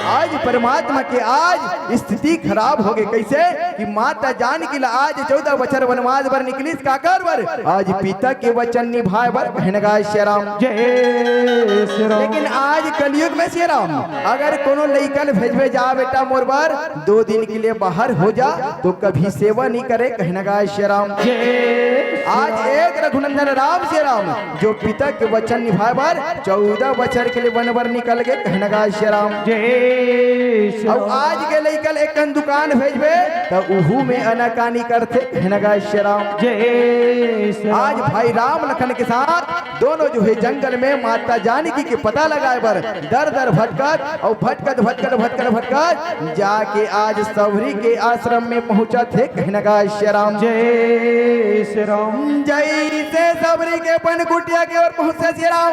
आज परमात्मा के आज स्थिति खराब हो गई। कैसे? कि माता जानकी ला आज चौदह बछर वनवास बर निकलिस, काकर बर? आज पिता के वचन निभाए बर, कहना गा सिया राम। जय सिया राम। लेकिन आज कलयुग में सिया राम, अगर कोनो लइका ल भेजबे, "जा बेटा मोर बर दो दिन के लिए बाहर हो जा," तो कभी सेवा नहीं करे, कहना गा सिया राम। जय सिया आज राम। एक रघुनंदन राम सिया राम, जो पिता के वचन निभाए बर चौदह बछर के लिए वन बर निकल गे, कहना गा सिया राम। जय सिया अउ राम। आज के लइका ल एक कन दुकान भेजबे, त उहू में आनाकानी करथे, कहना गा सिया राम। जय सिया आज राम। भाई राम लखन के साथ दोनों जो है जंगल में माता जानकी के पता लगाए बर दर दर भटकत अउ भटकत भटकत भटकत भटकत जाके आज सबरी के आश्रम में पहुंचत हे, कहना गा सिया राम। जय सिया राम। जइसे सबरी के पनकुटिया के ओर पहुंचे सिया राम।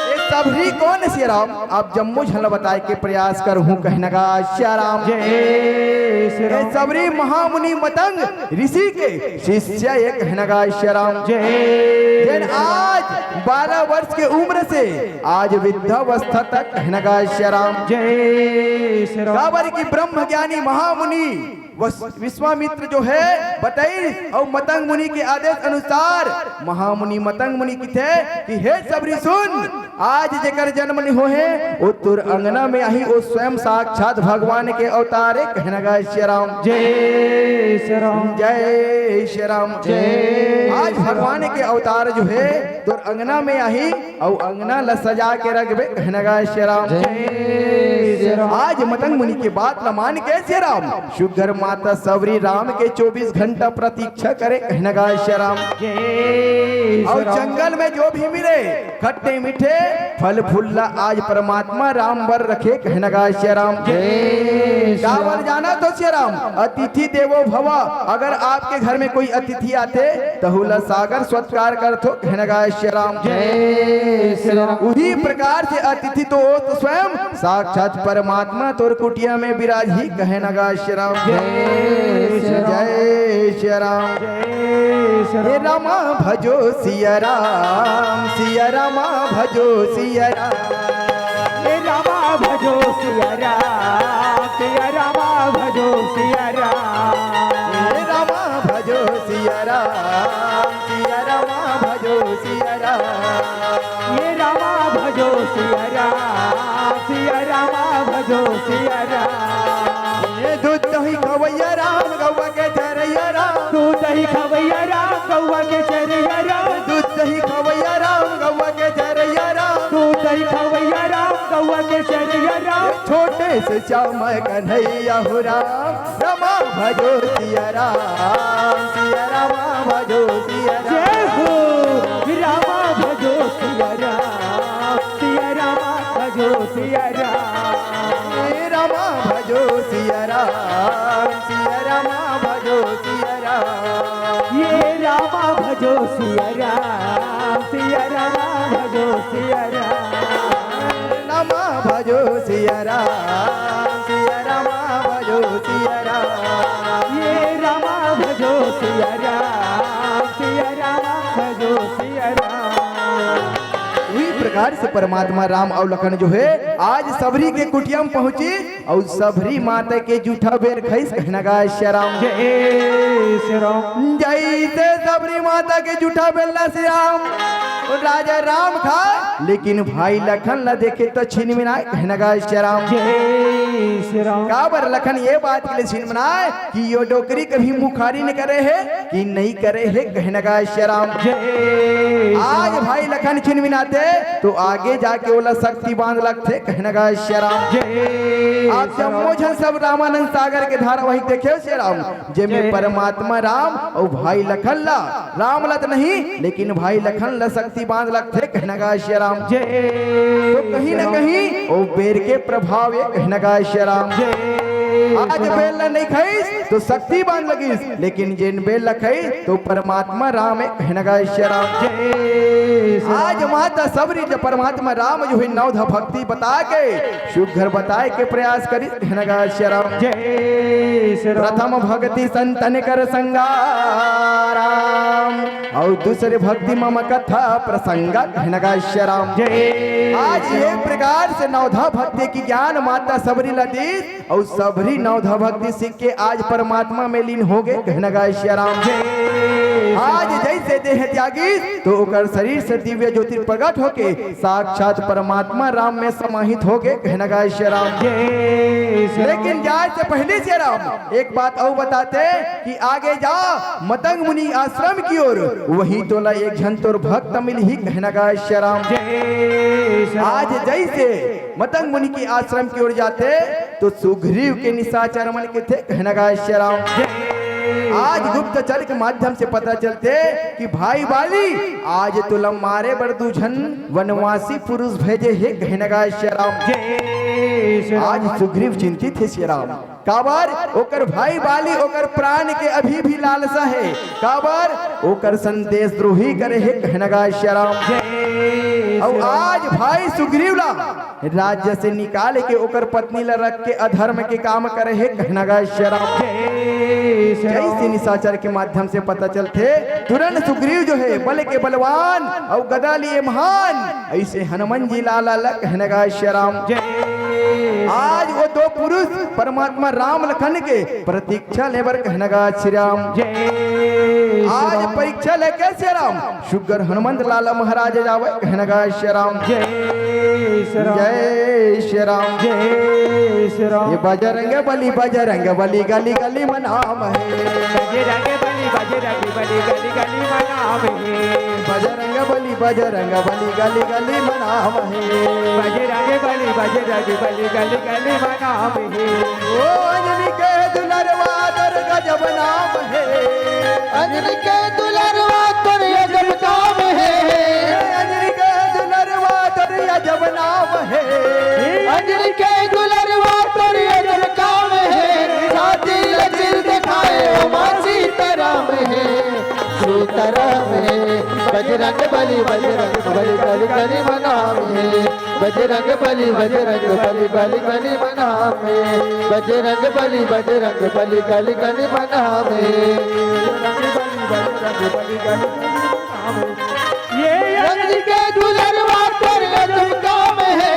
ये सबरी कोन सिया राम? आप जम्मो झन ल बताए के प्रयास करहूं, कहना गा सिया राम। जय सिया ये राम। सबरी महामुनि मतंग ऋषि के शिष्य ये, कहना गा सिया राम। जय जेन आज बारह वर्ष के उम्र से आज वृद्धावस्था तक, कहना गा सिया राम। जय सिया राम। काबर कि ब्रह्म ज्ञानी महामुनि वस-, विश्वामित्र जो है बतइस अउ मतंग मुनि के आदेश अनुसार महामुनि मतंग मुनि किथे कि हे सबरी सुन, आज जेकर जन्म नहीं होहे, वो तोर अंगना में आही, वो स्वयं साक्षात भगवान के अवतार हे, कहना गा सिया राम। जय सिया राम। जय सिया राम। जय आज सिया राम। भगवान के अवतार जो है तोर अंगना में आही, अउ अंगना ल सजा के रखबे, कहना गा सिया राम। जय सिया राम। आज मतंग मुनि के बात ल मान के सिया राम, सुघर माता सबरी राम के चौबीस घंटा प्रतीक्षा करे, कहना गा सिया राम। जय अउ सिया राम। जंगल में जो भी मिले खट्टे मीठे फल फूल ला आज परमात्मा राम बर रखे, कहना गा सिया राम। जय सिया राम। काबर जानत हो सिया राम, अतिथि देवो भव, अगर आपके घर में कोई अतिथि आथे, तहू ला सागर सत्कार करथो, कहना गा सिया राम। जय सिया राम। उही प्रकार से अतिथि तो ओत स्वयं साक्षात परमात्मा तोर कुटिया में विराजही, कहना गा सिया राम। जय सिया राम। जय सिया राम। जय सिया हे राम। रामा भजो सिया राम, सिया रामा भजो सिया राम। हे रामा भजो सिया राम, सिया रामा भजो सिया राम। हे रामा भजो सिया राम, सिया रामा भजो सिया राम। हे रामा भजो सिया राम, सिया रामा भजो सिया राम। हे दूध दही खवैया राम, गौवा के चरैया राम। दूध दही खवैया राम, गौवा के चरैया राम। दूध दही खवैया राम, गौवा के चरैया राम। दूध दही खवैया राम, गौवा के चरैया राम। छोटे से श्याम कन्हैया हो राम, रामा भजो सिया राम, सिया रामा भजो सिया राम। जय हो। रामा भजो सिया राम, सिया रामा भजो सिया राम। हे रामा भजो सिया राम, सिया रामा भजो सिया राम। ये रामा भजो सिया राम, सिया रामा भजो सिया राम। रामा भजो सिया राम, सिया रामा भजो सिया राम। ये रामा भजो सिया राम, सिया रामा भजो सिया राम। उही प्रकार से परमात्मा राम अउ लखन जो है आज सबरी के कुटिया में पहुंची अउ सबरी माता के जूठा बेर खइस, कहना गा सिया राम। जय सिया राम। जइसे सबरी माता के जूठा बेर ला सिया राम, वो राजा राम खा, लेकिन भाई लखन ला देखे तो छिनमिनाए, कहना गा सिया राम। जय सिया राम। काबर लखन ये बात के लिए छिनमिनाए कि यो डोकरी कभी मुखारी न करे है कि नहीं करे है, कहना गा सिया राम। जय सिया आज राम। भाई लखन छिनमिनाथे तो आगे जाके ओला शक्ति बांध लगथे, कहना गा सिया राम। जय आप सिया राम। जम्मो झन सब रामानंद सागर के धारावाहिक देखे हो सिया राम, जेमे जय। परमात्मा राम अउ भाई लखन ला, राम ला त नहीं लेकिन भाई लखन ला शक्ति बांध लगथे, कहना गा सिया राम। जय तो कहीं ना सिया राम। कहीं ओ बेर के प्रभाव ये, कहना गा सिया राम। जय आज सिया राम। बेर ला नहीं खइस तो शक्ति बांध लगिस, लेकिन जेन बेर ला खइस तो परमात्मा राम हे, कहना गा सिया राम। जय सिया आज राम। माता सबरी जब परमात्मा राम जो है नवधा भक्ति बता के सुघर बताए के प्रयास करिस, कहना गा सिया राम। जय सिया राम। प्रथम भक्ति संतन कर संगा राम, अउ दूसरे भक्ति मम कथा प्रसंगा, कहना गा सिया राम। जय आज ये प्रकार से नवधा भक्ति के ज्ञान माता सबरी ला दीस, अउ सबरी नवधा भक्ति सीख के आज परमात्मा में लीन हो गए, कहना गाय सिया राम। आज जैसे देह त्यागी तो ओकर शरीर से दिव्य ज्योति प्रकट होके साक्षात परमात्मा राम में समाहित हो गए, कहना गाय सिया राम। लेकिन जाए से पहले सिया राम एक बात और बताते कि आगे जा मतंग मुनि आश्रम की ओर, वहीं तोला एक झन तोर भक्त मिलही, कहना गाय सिया राम। आज जैसे मतंग मुनि के आश्रम की ओर जाते तो सुग्रीव के निशाचर मन के थे, कहना गाय सिया राम। आज गुप्तचर के माध्यम से पता चलते कि भाई बाली, आज तोला मारे बर दू झन वनवासी पुरुष भेजे हे, कहना गाय सिया राम। आज सुग्रीव चिंतित हे सिया राम, काबर ओकर भाई बाली ओकर प्राण के अभी भी लालसा हे, काबर ओकर संदेश द्रोही करे हे, कहना गाय सिया राम। अउ आज भाई सुग्रीव ला राज्य से निकाल के ओकर पत्नी ला रख के अधर्म के काम करे हे, कहना गाय सिया राम। जैसे निशाचर के माध्यम से पता चलथे, तुरंत सुग्रीव जो है बल के बलवान अउ गदा लिए महान, ऐसे हनुमान जी लाला ला, कहना गाय सिया राम। आज वो दो पुरुष परमात्मा राम लखन के प्रतीक्षा लेबर, कहना गाय सिया राम। आज परीक्षा लेके सिया राम सुग्गर हनुमंत लाला महाराज जावे, कहना गाय सिया राम। जय सिया राम। जय सिया राम। जय सिया राम। ये बजरंग बली, बजरंग बली गली गली मनाम है। बजरंग बली, बजरंग बली गली गली मनाम है। बजरंग बली, बजरंग बली गली गली मनाम है। बजरंग बली, बजरंग बली गली गली मनाम है। ओ अंजनी के दुलरवा तोर गजब नाम है। अंजनी के दुलरवा तोर गजब नाम है। अंजनी के दुलरवा तोर गजब नाम है। अंजनी के दुलरवा तोर गजब नाम है। छाती ला चीर दिखाए ओ माँ सीताराम है। सीताराम है। बजरंग बली, बजरंग बली गली गली मनाम है। बजरंग बली, बजरंग बली गली गली मनाम है। बजरंग बली, बजरंग बली गली गली मनाम है। ये अंजनी के दुलरवा तोर गजब काम है।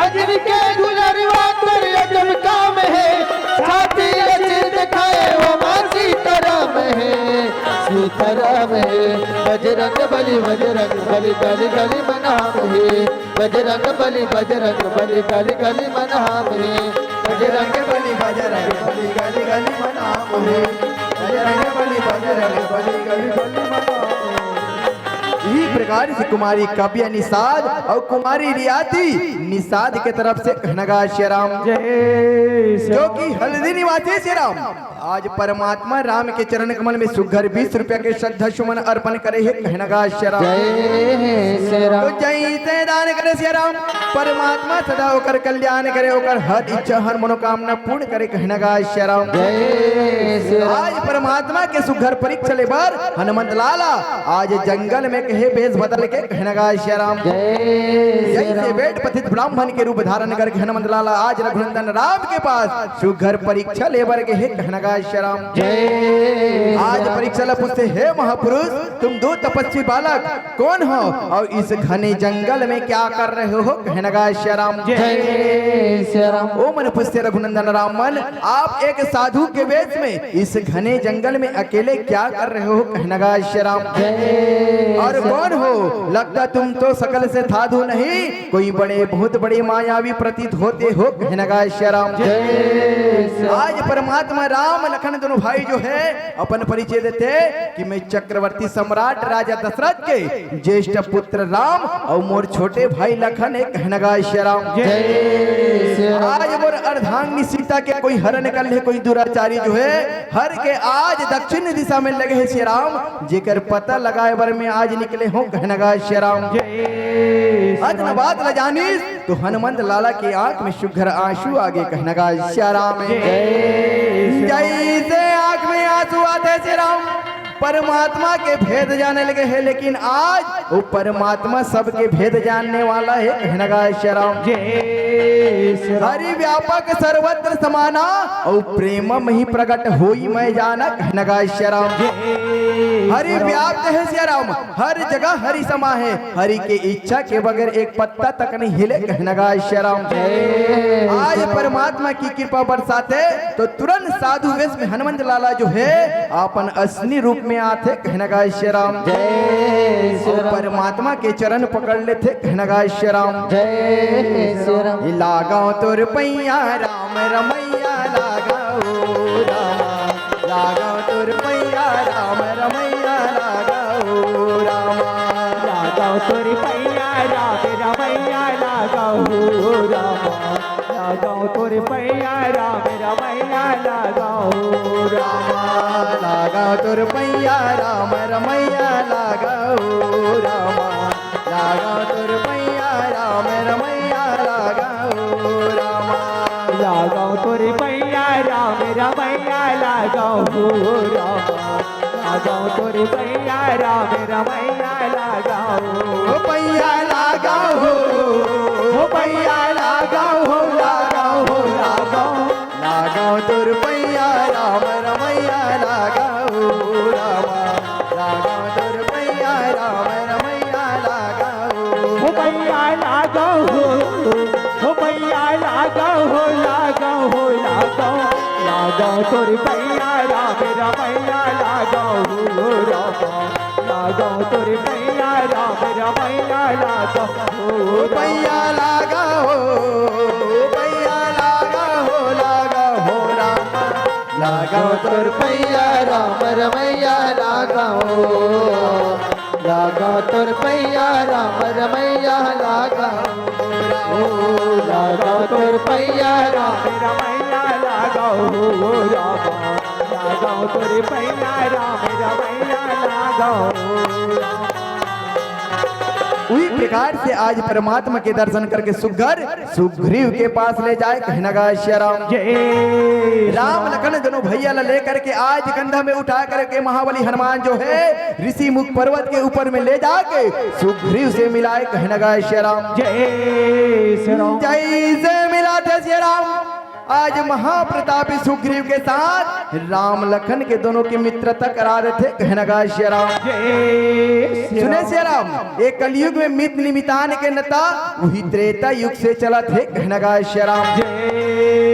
अंजनी के दुलरवा तोर गजब काम है। छाती ला चीर दिखाए ओ माँ सीताराम है। सीताराम है। बजरंग बली, बजरंग बली गली गली मनाम है। बजरंग बली, बजरंग बली गली गली मनाम है। बजरंग बली, बजरंग बली गली गली मनाम है। बजरंग बली, बजरंग बली गली गली मनाम है। इही प्रकार से कुमारी काव्या निषाद अउ कुमारी रियाती निषाद के तरफ से, कहना गाय सिया राम। जय सिया जो कि हल्दी निवासी सिया राम आज परमात्मा राम के चरण कमल में सुग्घर बीस रुपया के श्रद्धा सुमन अर्पण करे हे, कहना गाय सिया राम। जय सिया राम। तो जैसे दान करे सिया राम, परमात्मा सदा ओकर कल्याण करे, ओकर हर इच्छा, हर मनोकामना पूर्ण करे, कहना गाय सिया राम। जय सिया राम। आज परमात्मा के सुग्घर परीक्षा लेबर हनुमंत लाला आज जंगल में कहे भेष बदल के, कहना गाय सिया राम। जय सिया राम। जैसे बेट पथित ब्राह्मण के रूप धारण करके हनुमंत लाला आज रघुनंदन राम के पास सुग्घर परीक्षा लेबर गे हे, कहना गाय सिया राम। जय आज परीक्षा ला पूछथे, हे महापुरुष, तुम दो तपस्वी बालक कौन हो और इस घने जंगल में क्या कर रहे हो, कहना गाय सिया राम। जय सिया राम। ओ मन पूछथे, रघुनंदन राम मन, आप एक साधु के वेश में इस घने जंगल में अकेले क्या कर रहे हो, कहना गाय सिया राम। जय और कौन हो, लगता तुम तो सकल से साधु नहीं, कोई बड़े, बहुत बड़े मायावी प्रतीत होते हो, कहना गाय सिया राम। जय सिया राम। आज परमात्मा राम लखन दोनों भाई जो है अपन परिचय देथे कि मैं चक्रवर्ती सम्राट राजा दशरथ के ज्येष्ठ पुत्र राम और मोर छोटे भाई लखन हे, कहना गाय सिया राम। जय सिया राम। आज मोर अर्धांगिनी सीता के कोई हरण कर ले, कोई दुराचारी जो है हर के आज दक्षिण दिशा में लगे हे सिया राम, जेकर पता लगाए बर मैं आज निकले हों, कहना गाय सिया राम। जय सिया राम। अतना बात ला जानिस तो हनुमंत लाला के आंख में सुघर आंसू आगे, कहना गाय सिया राम। जय सिया राम। जैसे आंख में आंसू आथे सिया राम, परमात्मा के भेद जाने लगे हे, लेकिन आज वो परमात्मा सबके भेद जानने वाला हे। कहना गा श्री राम। जय श्री राम। हरि व्यापक सर्वत्र समाना, अउ प्रेम में ही प्रगट होई मैं जाना। कहना गा श्री राम। जय हरि श्री राम। व्याप्त हे श्री राम, हर जगह हरि समा हे। हरि के इच्छा के बगैर एक पत्ता तक नहीं हिले। कहना गा श्री राम। जय आज श्री राम। परमात्मा की कृपा बरसाथे तो तुरंत साधु वेश में हनुमंत लाला जो हे अपन असली रूप में आथे। कहना गा श्री राम। जय श्री राम। परमात्मा के चरण पकड़ लेथे। कहना गा श्री राम। जय श्री राम। लागा तोर पैया राम रमैया लागा ओ रामा, लागा तोर पैया राम रमैया लागा ओ रामा। लागा तोर पैया राम रमैया लागा ओ रामा। लागा तोर पैया राम रमैया लागा ओ रामा। लागा तोर पैया राम रमैया लागा ओ रामा। लागा तोर पैया राम रमैया लागा ओ रामा। लागा तोर पैया राम रमैया लागा ओ रामा। लागा तोर पैया राम रमैया लागा ओ पैया लागा ओ, ओ पैया लागा ओ, लागा ओ, लागा ओ। लागा तोर पैया राम रमैया लागा ओ रामा। लागा तोर पैया राम रमैया लागा ओ। ओ पैया लागा ओ, ओ पैया लागा ओ, लागा ओ, लागा ओ। लागा तोर पैया राम रमैया लागा ओ रामा। लागा तोर पैया राम रमैया लागा ओ ओ पैया लागा ओ, ओ पैया लागा ओ, लागा ओ रामा। लागा तोर पैया राम रमैया लागा ओ। लागा तोर पैया राम रमैया लागा ओ। लागा तोर पैया राम रमैया लागा ओ रामा। लागा तोर पैया राम रमैया लागा ओ। उही प्रकार से आज परमात्मा के दर्शन करके सुग्घर सुग्रीव के पास ले जाय। कहना गा श्री राम। जय राम लखन दोनों भैया ला लेकर के आज कंधा में उठा करके महाबली हनुमान जो हे ऋषि मुख पर्वत के ऊपर में ले जाके सुग्रीव से मिलाय। कहना गा श्री राम। जय श्री राम। जैसे मिलाथे श्री राम, आज महाप्रतापी सुग्रीव के साथ राम लखन के दोनों के मित्रता करा देथे। कहना गा श्री राम। जय श्री सुने राम। श्री राम, ये कलयुग में मित्र निमितान के नता उही त्रेता युग से चलत हे। कहना गा श्री राम। जय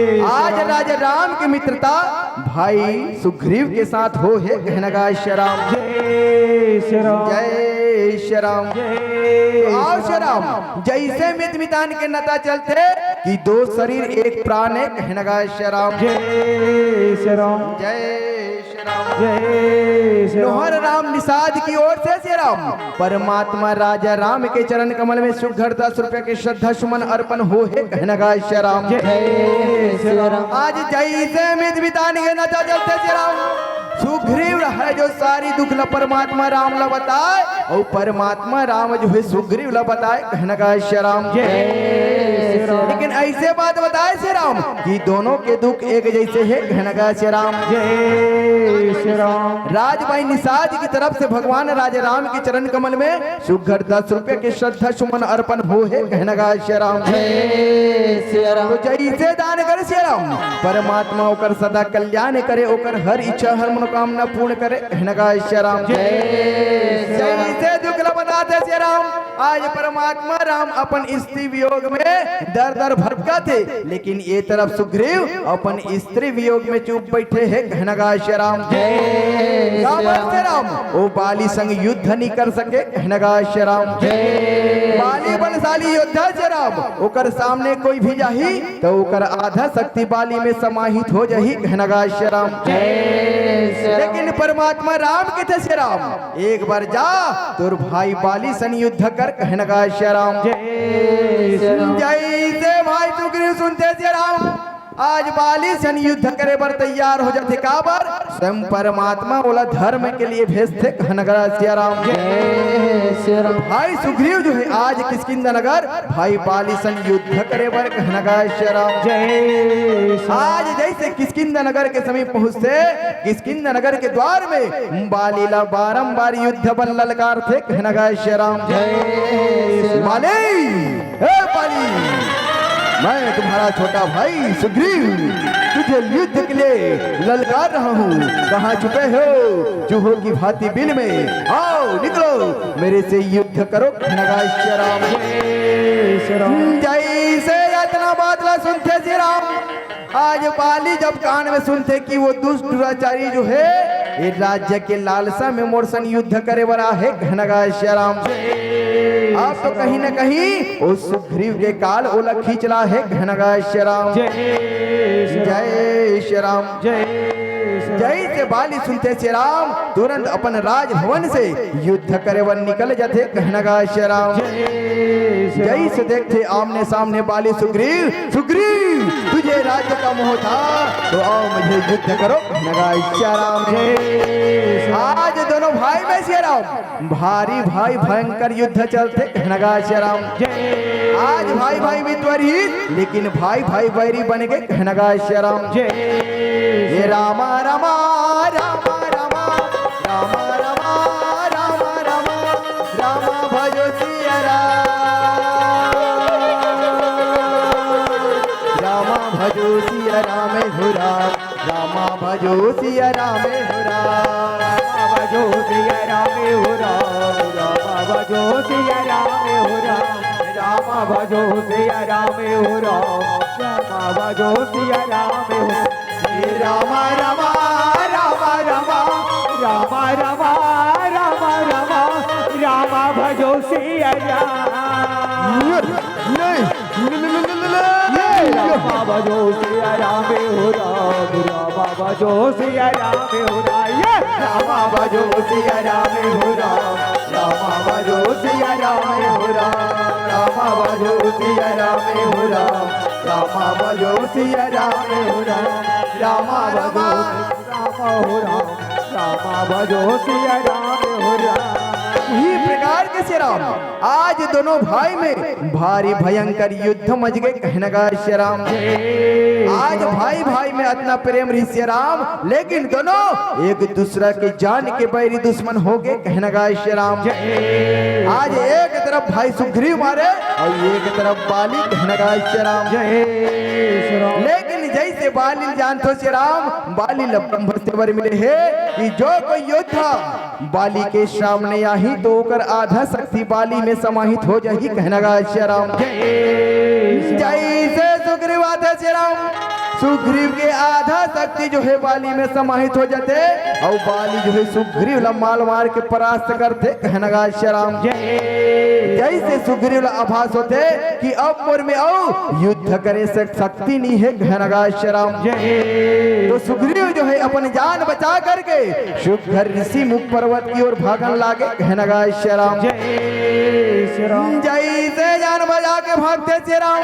श्री आज राम। राजा राम के मित्रता भाई सुग्रीव के साथ हो हे। कहना गा श्री राम। जय श्री राम। जय श्री राम। जय आओ श्री राम, जैसे मित्र मितान के नता चलथे कि दो शरीर एक प्राण हे। कहना गा श्री राम। जय श्री राम। जय श्री राम। जय श्री राम। नोहर राम निषाद की ओर से श्री राम परमात्मा राजा राम के चरण कमल में सुग्घर दस रुपया के श्रद्धा सुमन अर्पण हो हे। कहना गा श्री राम। जय श्री राम। आज जैसे मित्र मितान के नता चलथे श्री राम, सुग्रीव हे जो सारी दुख ला परमात्मा राम ला बताय, अउ परमात्मा राम जो हे सुग्रीव ला बताय। कहना गा श्री राम। जय श्री राम। लेकिन ऐसे बात बताय श्री राम कि दोनों के दुख एक जैसे हे। कहना गा श्री राम। जय श्री राम। राज भाई निषाद की तरफ से भगवान राजा राम के चरण कमल में सुग्घर दस रुपया के श्रद्धा सुमन अर्पण हो हे। कहना गा श्री राम। जय श्री राम। तो जैसे दान करे श्री राम, परमात्मा ओकर सदा कल्याण करे, ओकर हर इच्छा हर मनोकामना पूर्ण करे। कहना गा श्री राम। जय श्री राम। जैसे दुख ला बताथे श्री राम, आज परमात्मा राम अपन स्त्री वियोग में दर दर भटकथे, लेकिन ये तरफ सुग्रीव अपन स्त्री वियोग में चुप बैठे हे। कहना गा श्री राम। जय श्री राम। काबर श्री राम? वो बाली संग युद्ध नहीं कर सके। कहना गा श्री राम। जय बाली बलशाली योद्धा श्री राम, ओकर सामने कोई भी जाही तो ओकर आधा शक्ति बाली में समाहित हो जाही। कहना गा श्री राम। जय श्री राम। लेकिन परमात्मा राम कथे श्री राम, एक बार जा तोर भाई बाली सन युद्ध कर। कहना गा श्री राम। जय श्री राम। जैसे भाई सुग्रीव सुनथे श्री राम, आज बाली सन युद्ध करे बर तैयार हो जाथे। काबर? स्वयं परमात्मा ओला धर्म के लिए भेजथे। कहना गा सिया राम। जय सिया राम। भाई सुग्रीव जो हे आज किष्किंधा नगर भाई बाली सन युद्ध करे बर। कहना गा सिया राम। जय सिया राम। आज जैसे किष्किंधा नगर के समीप पहुंचथे, किष्किंधा नगर के द्वार में बाली ला बारंबार युद्ध बर ललकारथे। कहना गा सिया राम। जय सिया राम। बाली, हे बाली, मैं तुम्हारा छोटा भाई सुग्रीव तुझे युद्ध के लिए ललकार रहा हूँ। कहाँ छुपे हो? चूहों की भांति बिल में आओ, निकलो, मेरे से युद्ध करो। कहना गा सिया राम। जय सिया राम। जैसे अतना बात ला सुनथे सिया राम, आज बाली जब कान में सुनथे कि वो दुष्ट दुराचारी जो हे, ये राज्य के लालसा में मोर सन युद्ध करे बर आहे। कहना गा सिया राम। अब तो कहीं ना कहीं वो सुग्रीव के काल ओला खींच ला हे। कहना गा सिया राम। जय सिया राम। जय सिया राम। जय सिया राम। जैसे बाली सुनथे सिया राम, तुरंत अपन राजभवन से युद्ध करे बर निकल जाथे। कहना गा सिया राम। जय सिया राम। जैसे देखथे आमने सामने बाली सुग्रीव, सुग्रीव, तुझे राज्य का मोह था तो आओ मुझे युद्ध करो। कहना गा सिया राम। जय सिया राम। आज दोनों भाई में सिया राम भारी भाई भयंकर युद्ध चलथे। कहना गा सिया राम। जय। आज भाई भाई मित्र ही, लेकिन भाई भाई बैरी बन गए। कहना गा सिया राम। जय। हे रामा रामा रामा रामा रामा रामा रामा रामा रामा रामा भजो सिया राम। रामा भजो सिया राम हो राम। रामा भजो सिया राम हो राम। रामा भजो सिया राम हो राम। रामा भजो सिया राम हो राम। रामा भजो सिया राम हो राम। रामा भजो सिया राम हो। हे रामा रामा रामा रामा रामा रामा रामा रामा रामा भजो सिया राम। नहीं। ये रामा भजो सिया राम हो राम, रामा भजो सिया राम हो राम, ये रामा भजो सिया राम हो राम, रामा भजो सिया राम हो राम, रामा भजो सिया राम हो राम, रामा भजो सिया राम हो राम, रामा भजो राम हो राम, रामा भजो सिया राम हो राम। इही प्रकार के सिया राम आज दोनों भाई में भारी भयंकर युद्ध मच गए। कहना गा सिया राम। आज भाई भाई में अतना प्रेम रही सिया राम, लेकिन दोनों एक दूसरा के जान के बैरी दुश्मन हो गए। कहना गा सिया राम। आज एक तरफ भाई सुग्रीव मारे और एक तरफ बाली। कहना गा सिया राम। लेकिन जैसे बाली जानथो सिया राम, बाली ल ब्रह्म से वर मिले हे कि जो कोई योद्धा बाली के सामने आही तो ओकर आधा शक्ति बाली में समाहित हो जाही। कहना गा सिया राम। जय श्री राम। जैसे सुग्रीव आथे सिया राम, सुग्रीव के आधा शक्ति जो है बाली में समाहित हो जाथे, और बाली जो है सुग्रीव ला माल मार के परास्त करथे। कहना गा सिया राम। जय। जैसे सुग्रीव ला आभास होथे कि अब मोर में अउ युद्ध करे से शक्ति नहीं है। कहना गा सिया राम। जय। तो सुग्रीव जो है अपन जान बचा करके सुघर ऋषि मुख पर्वत की ओर भागन लागे। कहना गा सिया राम। जय श्री राम। जैसे जान बचा के भागथे सिया राम,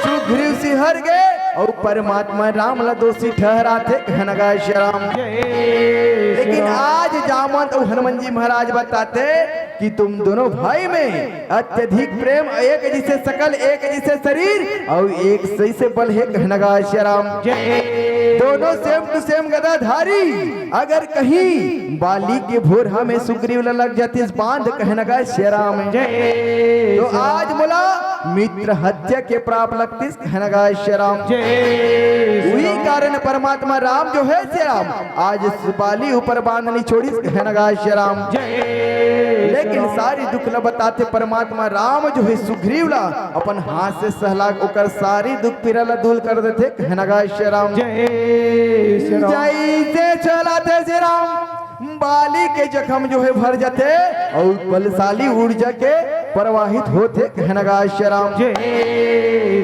सुग्रीव सिहर गे और परमात्मा राम ला दोषी ठहराथे। कहना गा सिया राम। जय श्री लेकिन राम। आज जामवंत और हनुमान जी महाराज बताथे कि तुम दोनों भाई में अत्यधिक प्रेम, एक जैसे शकल, एक जैसे शरीर और एक जैसे बल है। कहना गा सिया राम। जय। दोनों same to same गदाधारी, अगर कहीं बाली के भोरहा में सुग्रीव ला लग जातिस बांध। कहना गा सिया राम। जय तो श्री राम। आज मोला मित्र हत्या के पाप लगतिस। कहना गा सिया राम। जय श्री उही राम। कारण परमात्मा राम जो है सिया राम आज बाली ऊपर बांध नहीं छोड़िस। कहना गा सिया राम। जय लेकिन श्री राम। सारी दुख ला बताथे परमात्मा राम जो है सुग्रीव ला अपन हाथ से सहला ओकर सारी दुख पीरा ला दूर कर देथे। कहना गा सिया राम। जय श्री राम। जैसे चलाथे सिया राम, बाली के जख्म जो है भर जाथे और बलशाली ऊर्जा के प्रवाहित होथे। कहना गा सिया राम। जय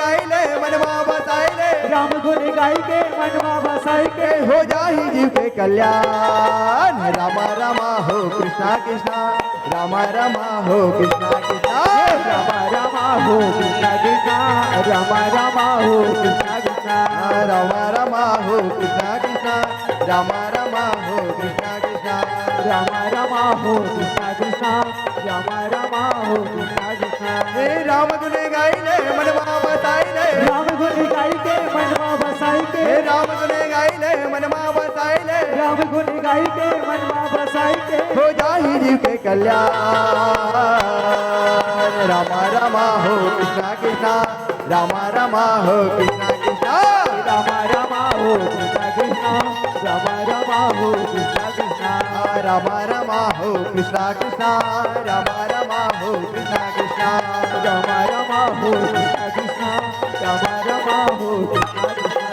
गाई ले मन मा बसाई ले। राम गुण गाई के मन मा बसाई के। हो जाही जीव के कल्याण। रामा रामा हो कृष्णा कृष्णा, रामा रामा हो कृष्णा कृष्णा। रामा रामा हो कृष्णा कृष्णा, रामा रामा हो कृष्णा कृष्णा। रामा रामा हो कृष्णा कृष्णा, रामा रामा हो कृष्णा कृष्णा। रामा रामा हो कृष्णा कृष्णा, रामा रामा हो कृष्णा कृष्णा। हे राम गुण गाई ले मन मा बसाई ले। राम गुण गाई के मन मा बसाई के। हे राम गुण गाई ले मन मा बसाई ले। राम गुण गाई के मन मा बसाई के। हो जाही जीव के कल्याण। रामा रामा हो कृष्णा कृष्णा, रामा रामा हो कृष्णा कृष्णा। रामा रामा हो कृष्णा कृष्णा, रामा रामा हो कृष्णा कृष्णा। रामा रामा हो कृष्णा कृष्णा, रामा रामा हो कृष्णा कृष्णा। रामा रामा हो कृष्णा कृष्णा, रामा रामा हो कृष्णा कृष्णा।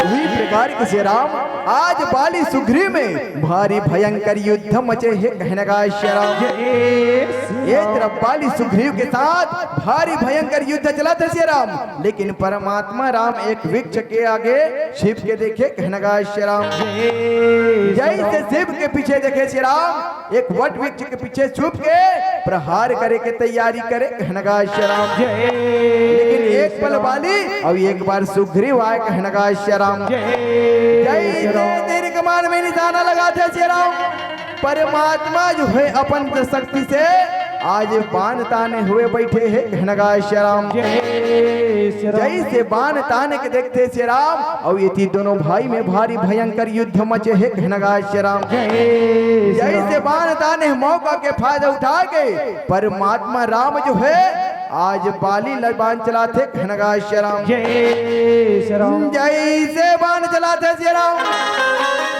उही प्रकार के श्री राम आज बाली सुग्रीव में भारी भयंकर युद्ध मचे हे कहना गा श्री राम। जय श्री ये राम। तरफ बाली सुग्रीव के साथ भारी भयंकर युद्ध चलत हे श्री राम, लेकिन परमात्मा राम एक वृक्ष के आगे छिप के देखे कहना गा श्री राम। जय श्री जैसे राम। शिव के पीछे देखे श्री राम, एक वट वृक्ष के पीछे छुप के प्रहार करे के तैयारी करे कहना गा श्री राम। जय लेकिन एक श्री पल राम। बाली अउ एक बार सुग्रीव आए कहना गा श्री राम। जय जय श्री राम। तीर कमान में निशाना लगाथे श्री राम। परमात्मा जो हे अपन शक्ति से आज बाण ताने हुए बैठे हे कहना गा श्री राम। जय श्री राम। जैसे बाण ताने के देखथे श्री राम, अउ एती दोनों भाई में भारी भयंकर युद्ध मचे हे कहना गा श्री राम। जय श्री राम। जैसे बाण ताने मौका के फायदा उठा के परमात्मा राम जो हे आज बाली ल बाण चलाथे कहना गा श्री राम। जय श्री राम। जैसे बाण चलाथे श्री राम,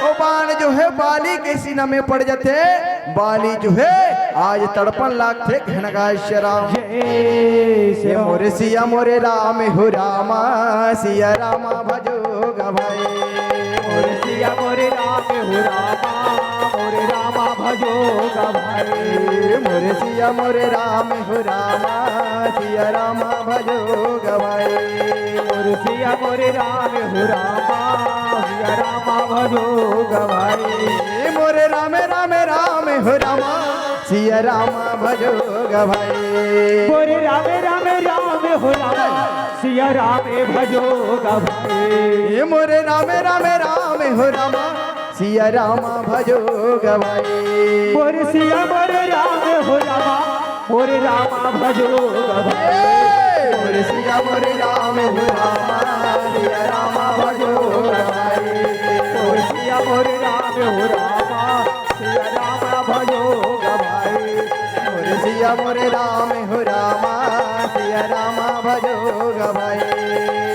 ओ बाण जो हे बाली के सीना में पड़ जाथे, बाली जो हे आज तड़पन लागथे कहना गा श्री राम। जय श्री ये राम। मोरे सिया मोरे राम हो रामा, सिया रामा भजो गा भाई। मोरे सिया मोरे राम हो रामा, मोरे रामा भजो गा भाई। मोरे सिया मोरे राम हो रामा, सिया रामा भजो गा भाई। मोरे सिया मोरे राम हो रामा, सिया रामा भजो गा भाई। मोरे राम राम राम हो रामा, सिया रामा भजो गा भाई। मोरे राम राम राम हो रामा, सिया राम भजो गा भाई। ए मोरे राम राम राम हो रामा, सिया रामा भजो गा भाई। मोरे सिया मोरे राम हो रामा, मोरे रामा भजो गा भाई। ए मोरे सिया मोरे राम हो रामा, सिया रामा भजो गा भाई। मोरे सिया मोरे राम हो रामा, सिया रामा भजो गा भाई। मोरे सिया मोरे राम हो रामा, सिया रामा भजो गा भाई।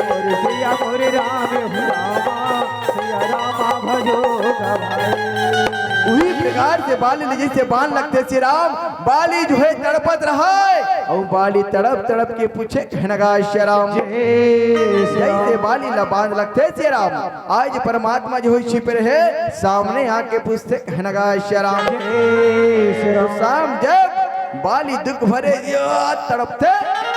मोरे सिया मोरे राम हो रामा, सिया रामा भजो गा भाई। उही प्रकार से बाली ले जैसे बाण लगथे श्री राम, बाली जो हे तड़पत रहय, अउ बाली तड़प तड़प के पूछे कहना गा श्री राम। जय श्री राम। जैसे बाली ला बाण लगथे श्री राम, आज परमात्मा जो हे छिपे रहे, सामने आके पूछथे कहना गा श्री राम। जय श्री राम। श्री राम जब बाली दुख भरे या तड़पथे,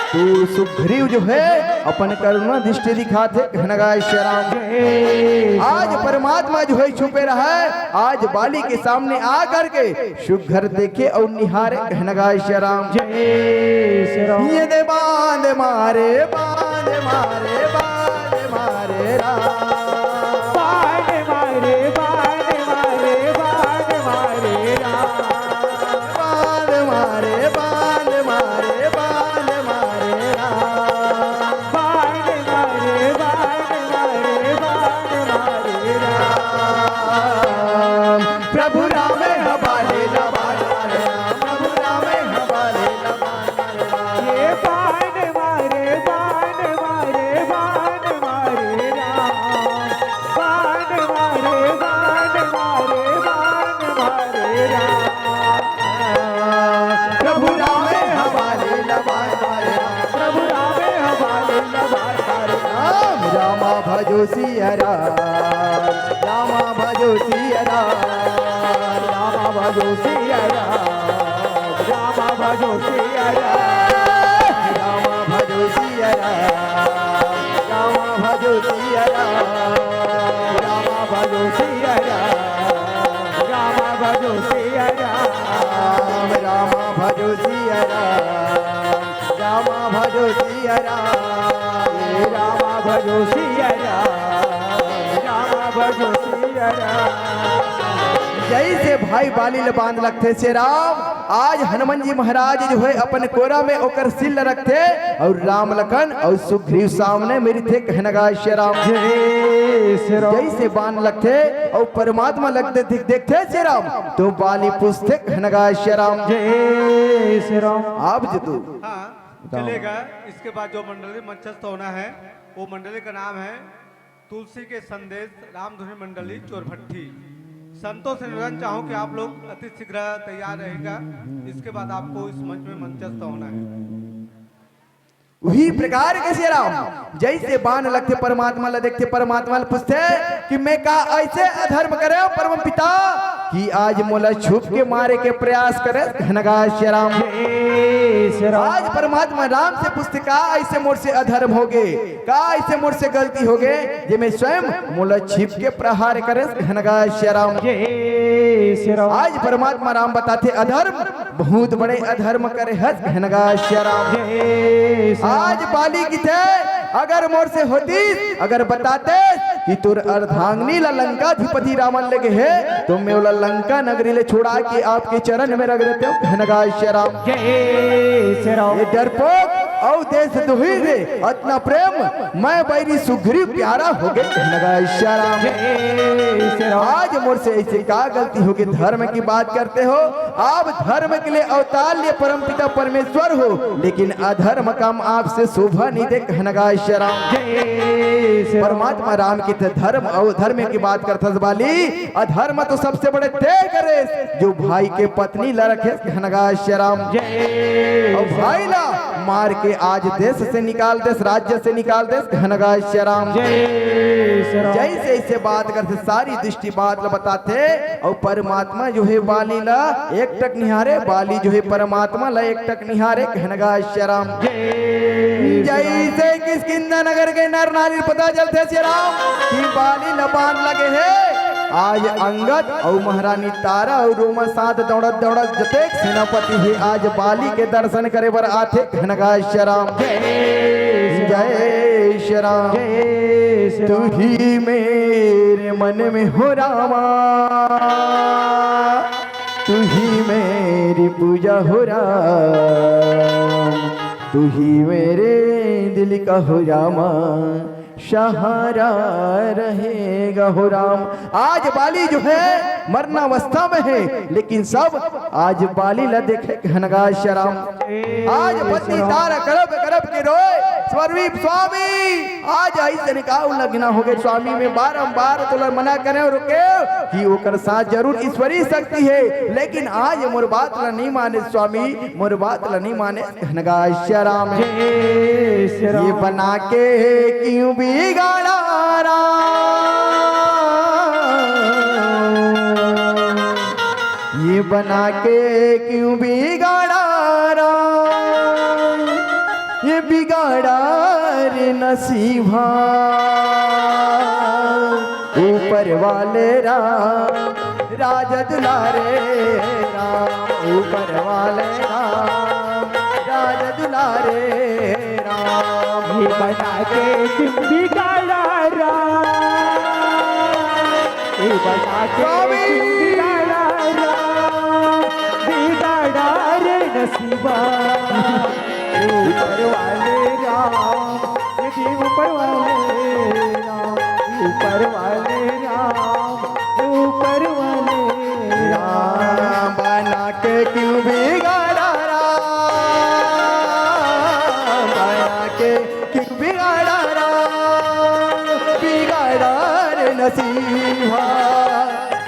तो सुग्रीव जो हे अपन करुणा दृष्टि दिखाथे कहना गा श्री राम। जय श्री राम। आज परमात्मा जो हे छुपे रहे, आज बाली के सामने आ करके सुघर देखे अउ निहारे कहना गा श्री राम। जय श्री राम। ये दे बांध मारे, बांध मारे, बांध मारे राम। बांध मारे, बांध मारे, बांध मारे राम। बांध मारे, बांध मारे, बांध मारे राम। बांध मारे, बांध मारे, बांध मारे राम। प्रभु राम ह बाली ला बांध मारे राम, प्रभु राम ह बाली ला बांध मारे राम। ये बांध मारे, बांध मारे, बांध मारे राम। बांध मारे, बांध मारे, बांध मारे राम। प्रभु राम ह बाली ला बांध मारे राम, प्रभु राम ह बाली ला बांध मारे राम। रामा भजो सिया राम, रामा भजो सिया राम, रामा भजो सिया राम, रामा भजो सिया राम, रामा भजो सिया राम। भजो सिया राम, राम भजो सिया राम, राम भजो सिया राम, राम भजो सिया राम, राम भजो सिया राम, राम भजो सिया राम। जैसे भाई बाली ल बांध लगथे से राम, आज हनुमान जी महाराज जो है अपन कोरा में ओकर सिल ल रखथे, अउ राम लखन अउ सुग्रीव सामने में रहिथे, कहना गा श्री राम। जय श्री राम। जैसे बाण लगथे अउ परमात्मा लगथे देख, देखथे श्री राम, तो बाली पूछथे, कहना गा श्री राम। जय श्री राम। आप जी तो हाँ, बताओ। चलेगा। इसके बाद जो मंडली मंचस्थ होना है, वो मंडली का नाम है तुलसी के संदेश रामधुनी मंडली चोरभट्टी। संतों से निवेदन चाहूँ कि आप लोग अति शीघ्र तैयार रहेगा। इसके बाद आपको इस मंच में मंचस्थ होना है। उही प्रकार के श्री राम, जैसे बाण लगथे परमात्मा ला देखथे, परमात्मा ला पूछथे कि मैं का ऐसे अधर्म करे परम पिता कि आज मोला छुप के मारे के प्रयास करे, कहना गा श्री राम। जय श्री राम। आज परमात्मा राम से पूछथे, का ऐसे मोर से अधर्म होगे, का ऐसे मोर से गलती होगे, जे मैं स्वयं मोला छिप के प्रहार करे, कहना गा श्री राम। जय श्री राम। आज परमात्मा राम बताथे, अधर्म, बहुत बड़े अधर्म करे हस, कहना गा श्री राम। जय श्री राम। आज बाली किथे, अगर मोर से होतीस, अगर बताते कि तोर अर्धांगिनी ला लंकाधिपति रावण लेगे हे, तो मैं ओला लंका नगरी ले छुड़ा के आपके चरण में रख देते हूँ, कहना गा श्री राम। जय श्री राम। ये डरपोक अउ देशद्रोही रे, अतना प्रेम, मैं बैरी सुग्रीव प्यारा होगे, कहना गा श्री राम। जय श्री राम। आज मोर से ऐसे का गलती होगे, धर्म की बात करते हो, आप धर्म के लिए अवतार लिए परमपिता परमेश्वर हो, लेकिन अधर्म काम आपसे शोभा नहीं दे, कहना गा श्री राम। जय श्री राम। परमात्मा राम की त धर्म अउ धर्म की बात करथस बाली, अधर्म तो सबसे बड़े ते करे, जो भाई के पत्नी ला रखे, कहना गा श्री राम। जय अउ भाई ला मार के आज देश से निकाल देस, राज्य से निकाल देस, कहना गा श्री राम। जय श्री राम। जैसे ऐसे बात करथे, सारी दृष्टि बात ला बताथे, अउ परमात्मा जो है बाली ला एक टक निहारे, बाली जो है परमात्मा ला एक टक निहारे, कहना गा श्री राम। जय श्री राम। जैसे किष्किंधा नगर के नर नारी पता चलथे श्री राम कि बाली ला बाण लगे हे, आज अंगद अउ महारानी तारा अउ रोमा साथ दौड़त दौड़त जतेक सेनापति हे, आज बाली के दर्शन करे बर आथे, कहना गा श्री राम। जय श्री राम। जय श्री राम। जय श्री राम। तू ही मेरे मन में हो रामा, तू ही मेरी पूजा हो राम, तू ही मेरे दिल का हो रामा, सहारा रहेगा हो राम। आज बाली जो है मरणावस्था में है, लेकिन सब आज बाली ला देखे, कहना गा श्री राम। आज पत्नी तारा कड़प कड़प के रोए, स्वरूप स्वामी, आज ऐसे निकाल लगना होगे स्वामी, मैं बारंबार तोला मना करे रुके कि ओकर साथ जरूर ईश्वरी शक्ति है, लेकिन आज मोर बात ला नहीं माने स्वामी, मोर बात ला नहीं माने, कहना गा श्री राम। जय श्री राम। ये बना के क्यों बिगाड़ा राम, ये बना के क्यों बिगाड़ा राम, ये बिगाड़ा रे नसीबा। ऊपर वाले राम, राजा दुलारे राम, ऊपर वाले राम, राजा दुलारे राम। ये बना के क्यों बिगाड़ा राम, ये बना के स्वामी। क्यों बिगाड़ा राम, बिगाड़ा रे नसीबा। ऊपर वाले राम, ये ऊपर वाले राम, ऊपर वाले राम, ऊपर वाले राम। राम बना के क्यों बिगाड़ा राम, बना के क्यों बिगाड़ा राम, बिगाड़ा रे नसीबा।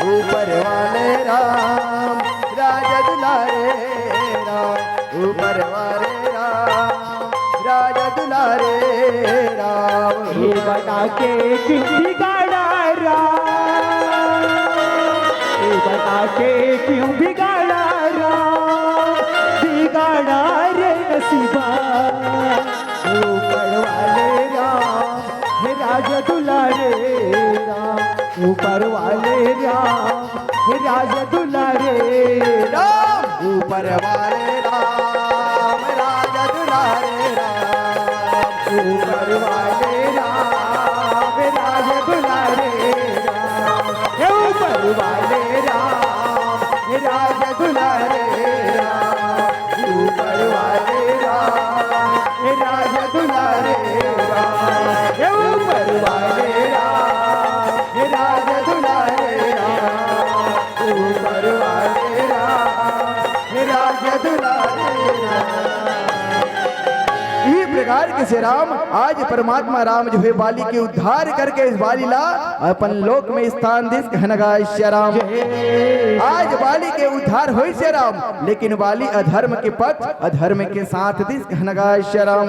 ऊपर वाले राम, राजा दुलारे राम, ऊपर वाले राम, राजा दुलारे राम। ये बना के क्यों बिगाड़ा राम, ये बना के क्यों बिगाड़ा राम, बिगाड़ा रे नसीबा। ऊपर वाले राम, हे राजा दुलारे राम, ऊपर वाले राम, हे राज दुलारे राम। ऊपर वाले राम, राज दुलारे राम। ऊपर वाले राम, हे राज दुलारे राम। हे ऊपर वाले राम, हे राज दुलारे राम। ऊपर वाले राम, हे राज दुलारे राम। हे ऊपर वाले राम, हे राज दुलारे राम। ऊपर वाले राम, हे राज दुलारे राम। इही प्रकार के श्री राम, आज परमात्मा राम जो हे बाली के उद्धार करके इस बाली ला अपन लोक में स्थान दिस, कहन गा श्री राम। आज बाली के उद्धार होय श्री राम, लेकिन बाली अधर्म के पक्ष, अधर्म के साथ दिस, कहन गा श्री राम।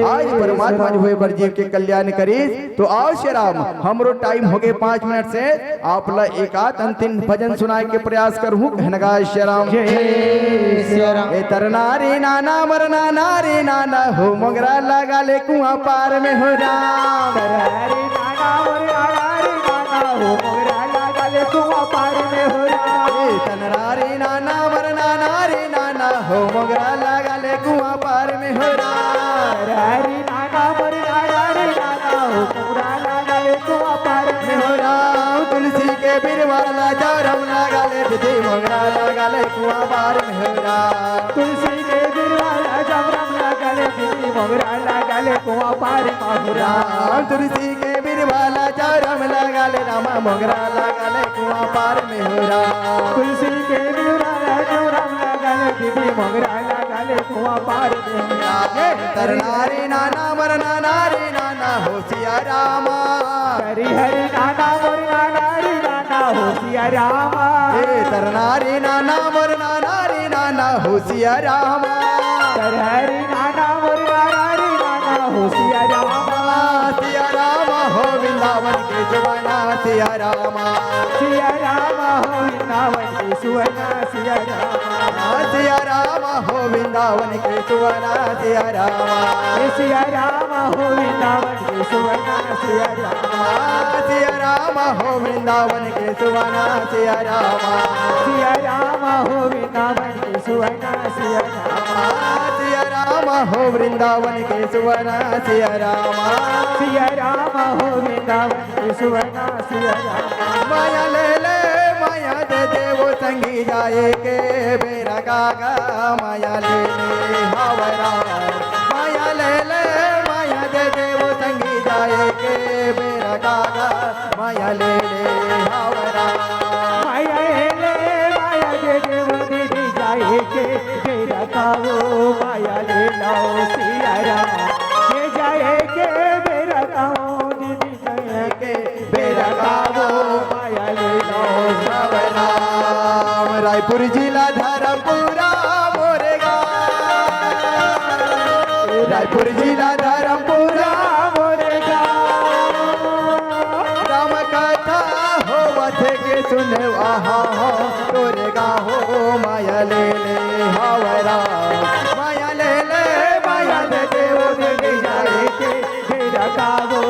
आज परमात्मा जो हे बर जीव के कल्याण करिस, तो आओ श्री राम, हमरो time हो गे पाँच मिनट से, आप ला एक आध अंतिम भजन सुनाय के प्रयास करहूँ, कहन गा श्री राम। जय श्री राम। ए तरना रे नाना, मरना ना रे नाना, हो मोंगरा लगा ले कुआं पार में हो राम। तरना रे नाना, मरना ना रे नाना, हो मोंगरा लगा ले कुआं पार में हो राम। ए तरना रे नाना, मरना ना रे नाना, हो मोंगरा लगा ले कुआं पार में हो राम। तरना रे नाना, मरना ना रे नाना, हो मोंगरा लगा ले कुआं पार में हो राम। तुलसी के बिरवा ला जौरम लगा ले दीदी, मोंगरा लगा ले कुआं पार में हो राम। तुलसी के बिरवा ला जौरम लगा ले दीदी, मोंगरा लगा ले कुआं पार में हो राम। राम तुलसी के बिरवा ला जौरम लगा ले रामा, मोंगरा लगा ले कुआं पार में हो राम। तुलसी के बिरवा ला जौरम लगा ले दीदी, मोंगरा लगा ले कुआं पार में हो राम। ए तरना रे नाना, मरना ना रे नाना, हो सिया रामा। हरि हरि नाना, मोर नाना रे नाना, हो सिया रामा। ए तरना रे नाना, मोर नाना रे नाना, हो सिया रामा। हरि हरि नाना, मोर नाना रे नाना, हो सिया रामा। सिया रामा हो वृंदावन के सुवना, सिया रामा। सिया रामा हो वृंदावन के सुवना, सिया रामा। सिया रामा हो वृंदावन के सुवना, सिया रामा। ए सिया रामा हो वृंदावन के सुवना, सिया रामा। सिया रामा हो वृंदावन के सुवना, सिया रामा। सिया रामा हो वृंदावन के सुवना, सिया रामा। सिया रामा हो वृंदावन के सुवना, सिया रामा। सिया रामा हो वृंदावन के सुवना, सिया रामा। माया ले ले, माया दे दे वो संगी जाए के बेरा कागा। माया ले ले हावरा, माया ले ले, माया दे दे वो संगी जाए के बेरा कागा। माया ले ले हावरा। माया ले ले, माया दे दे वो दीदी जाए के बेरा कावो। माया ले लाओ सिया राम, ये जाए के बेरा कावो दीदी जाए के बेरा कावो। माया ले लाओ सब राम। रायपुर जिला धर्मपुरा मोरे गाँव। रायपुर जिला धर्मपुरा मोरे गाँव। राम कथा होवत हे के सुनवा हो तोरे गाँव। माया ले ले हावरा, माया ले ले, माया दे दे वो दीदी जाए के बेरा कावो।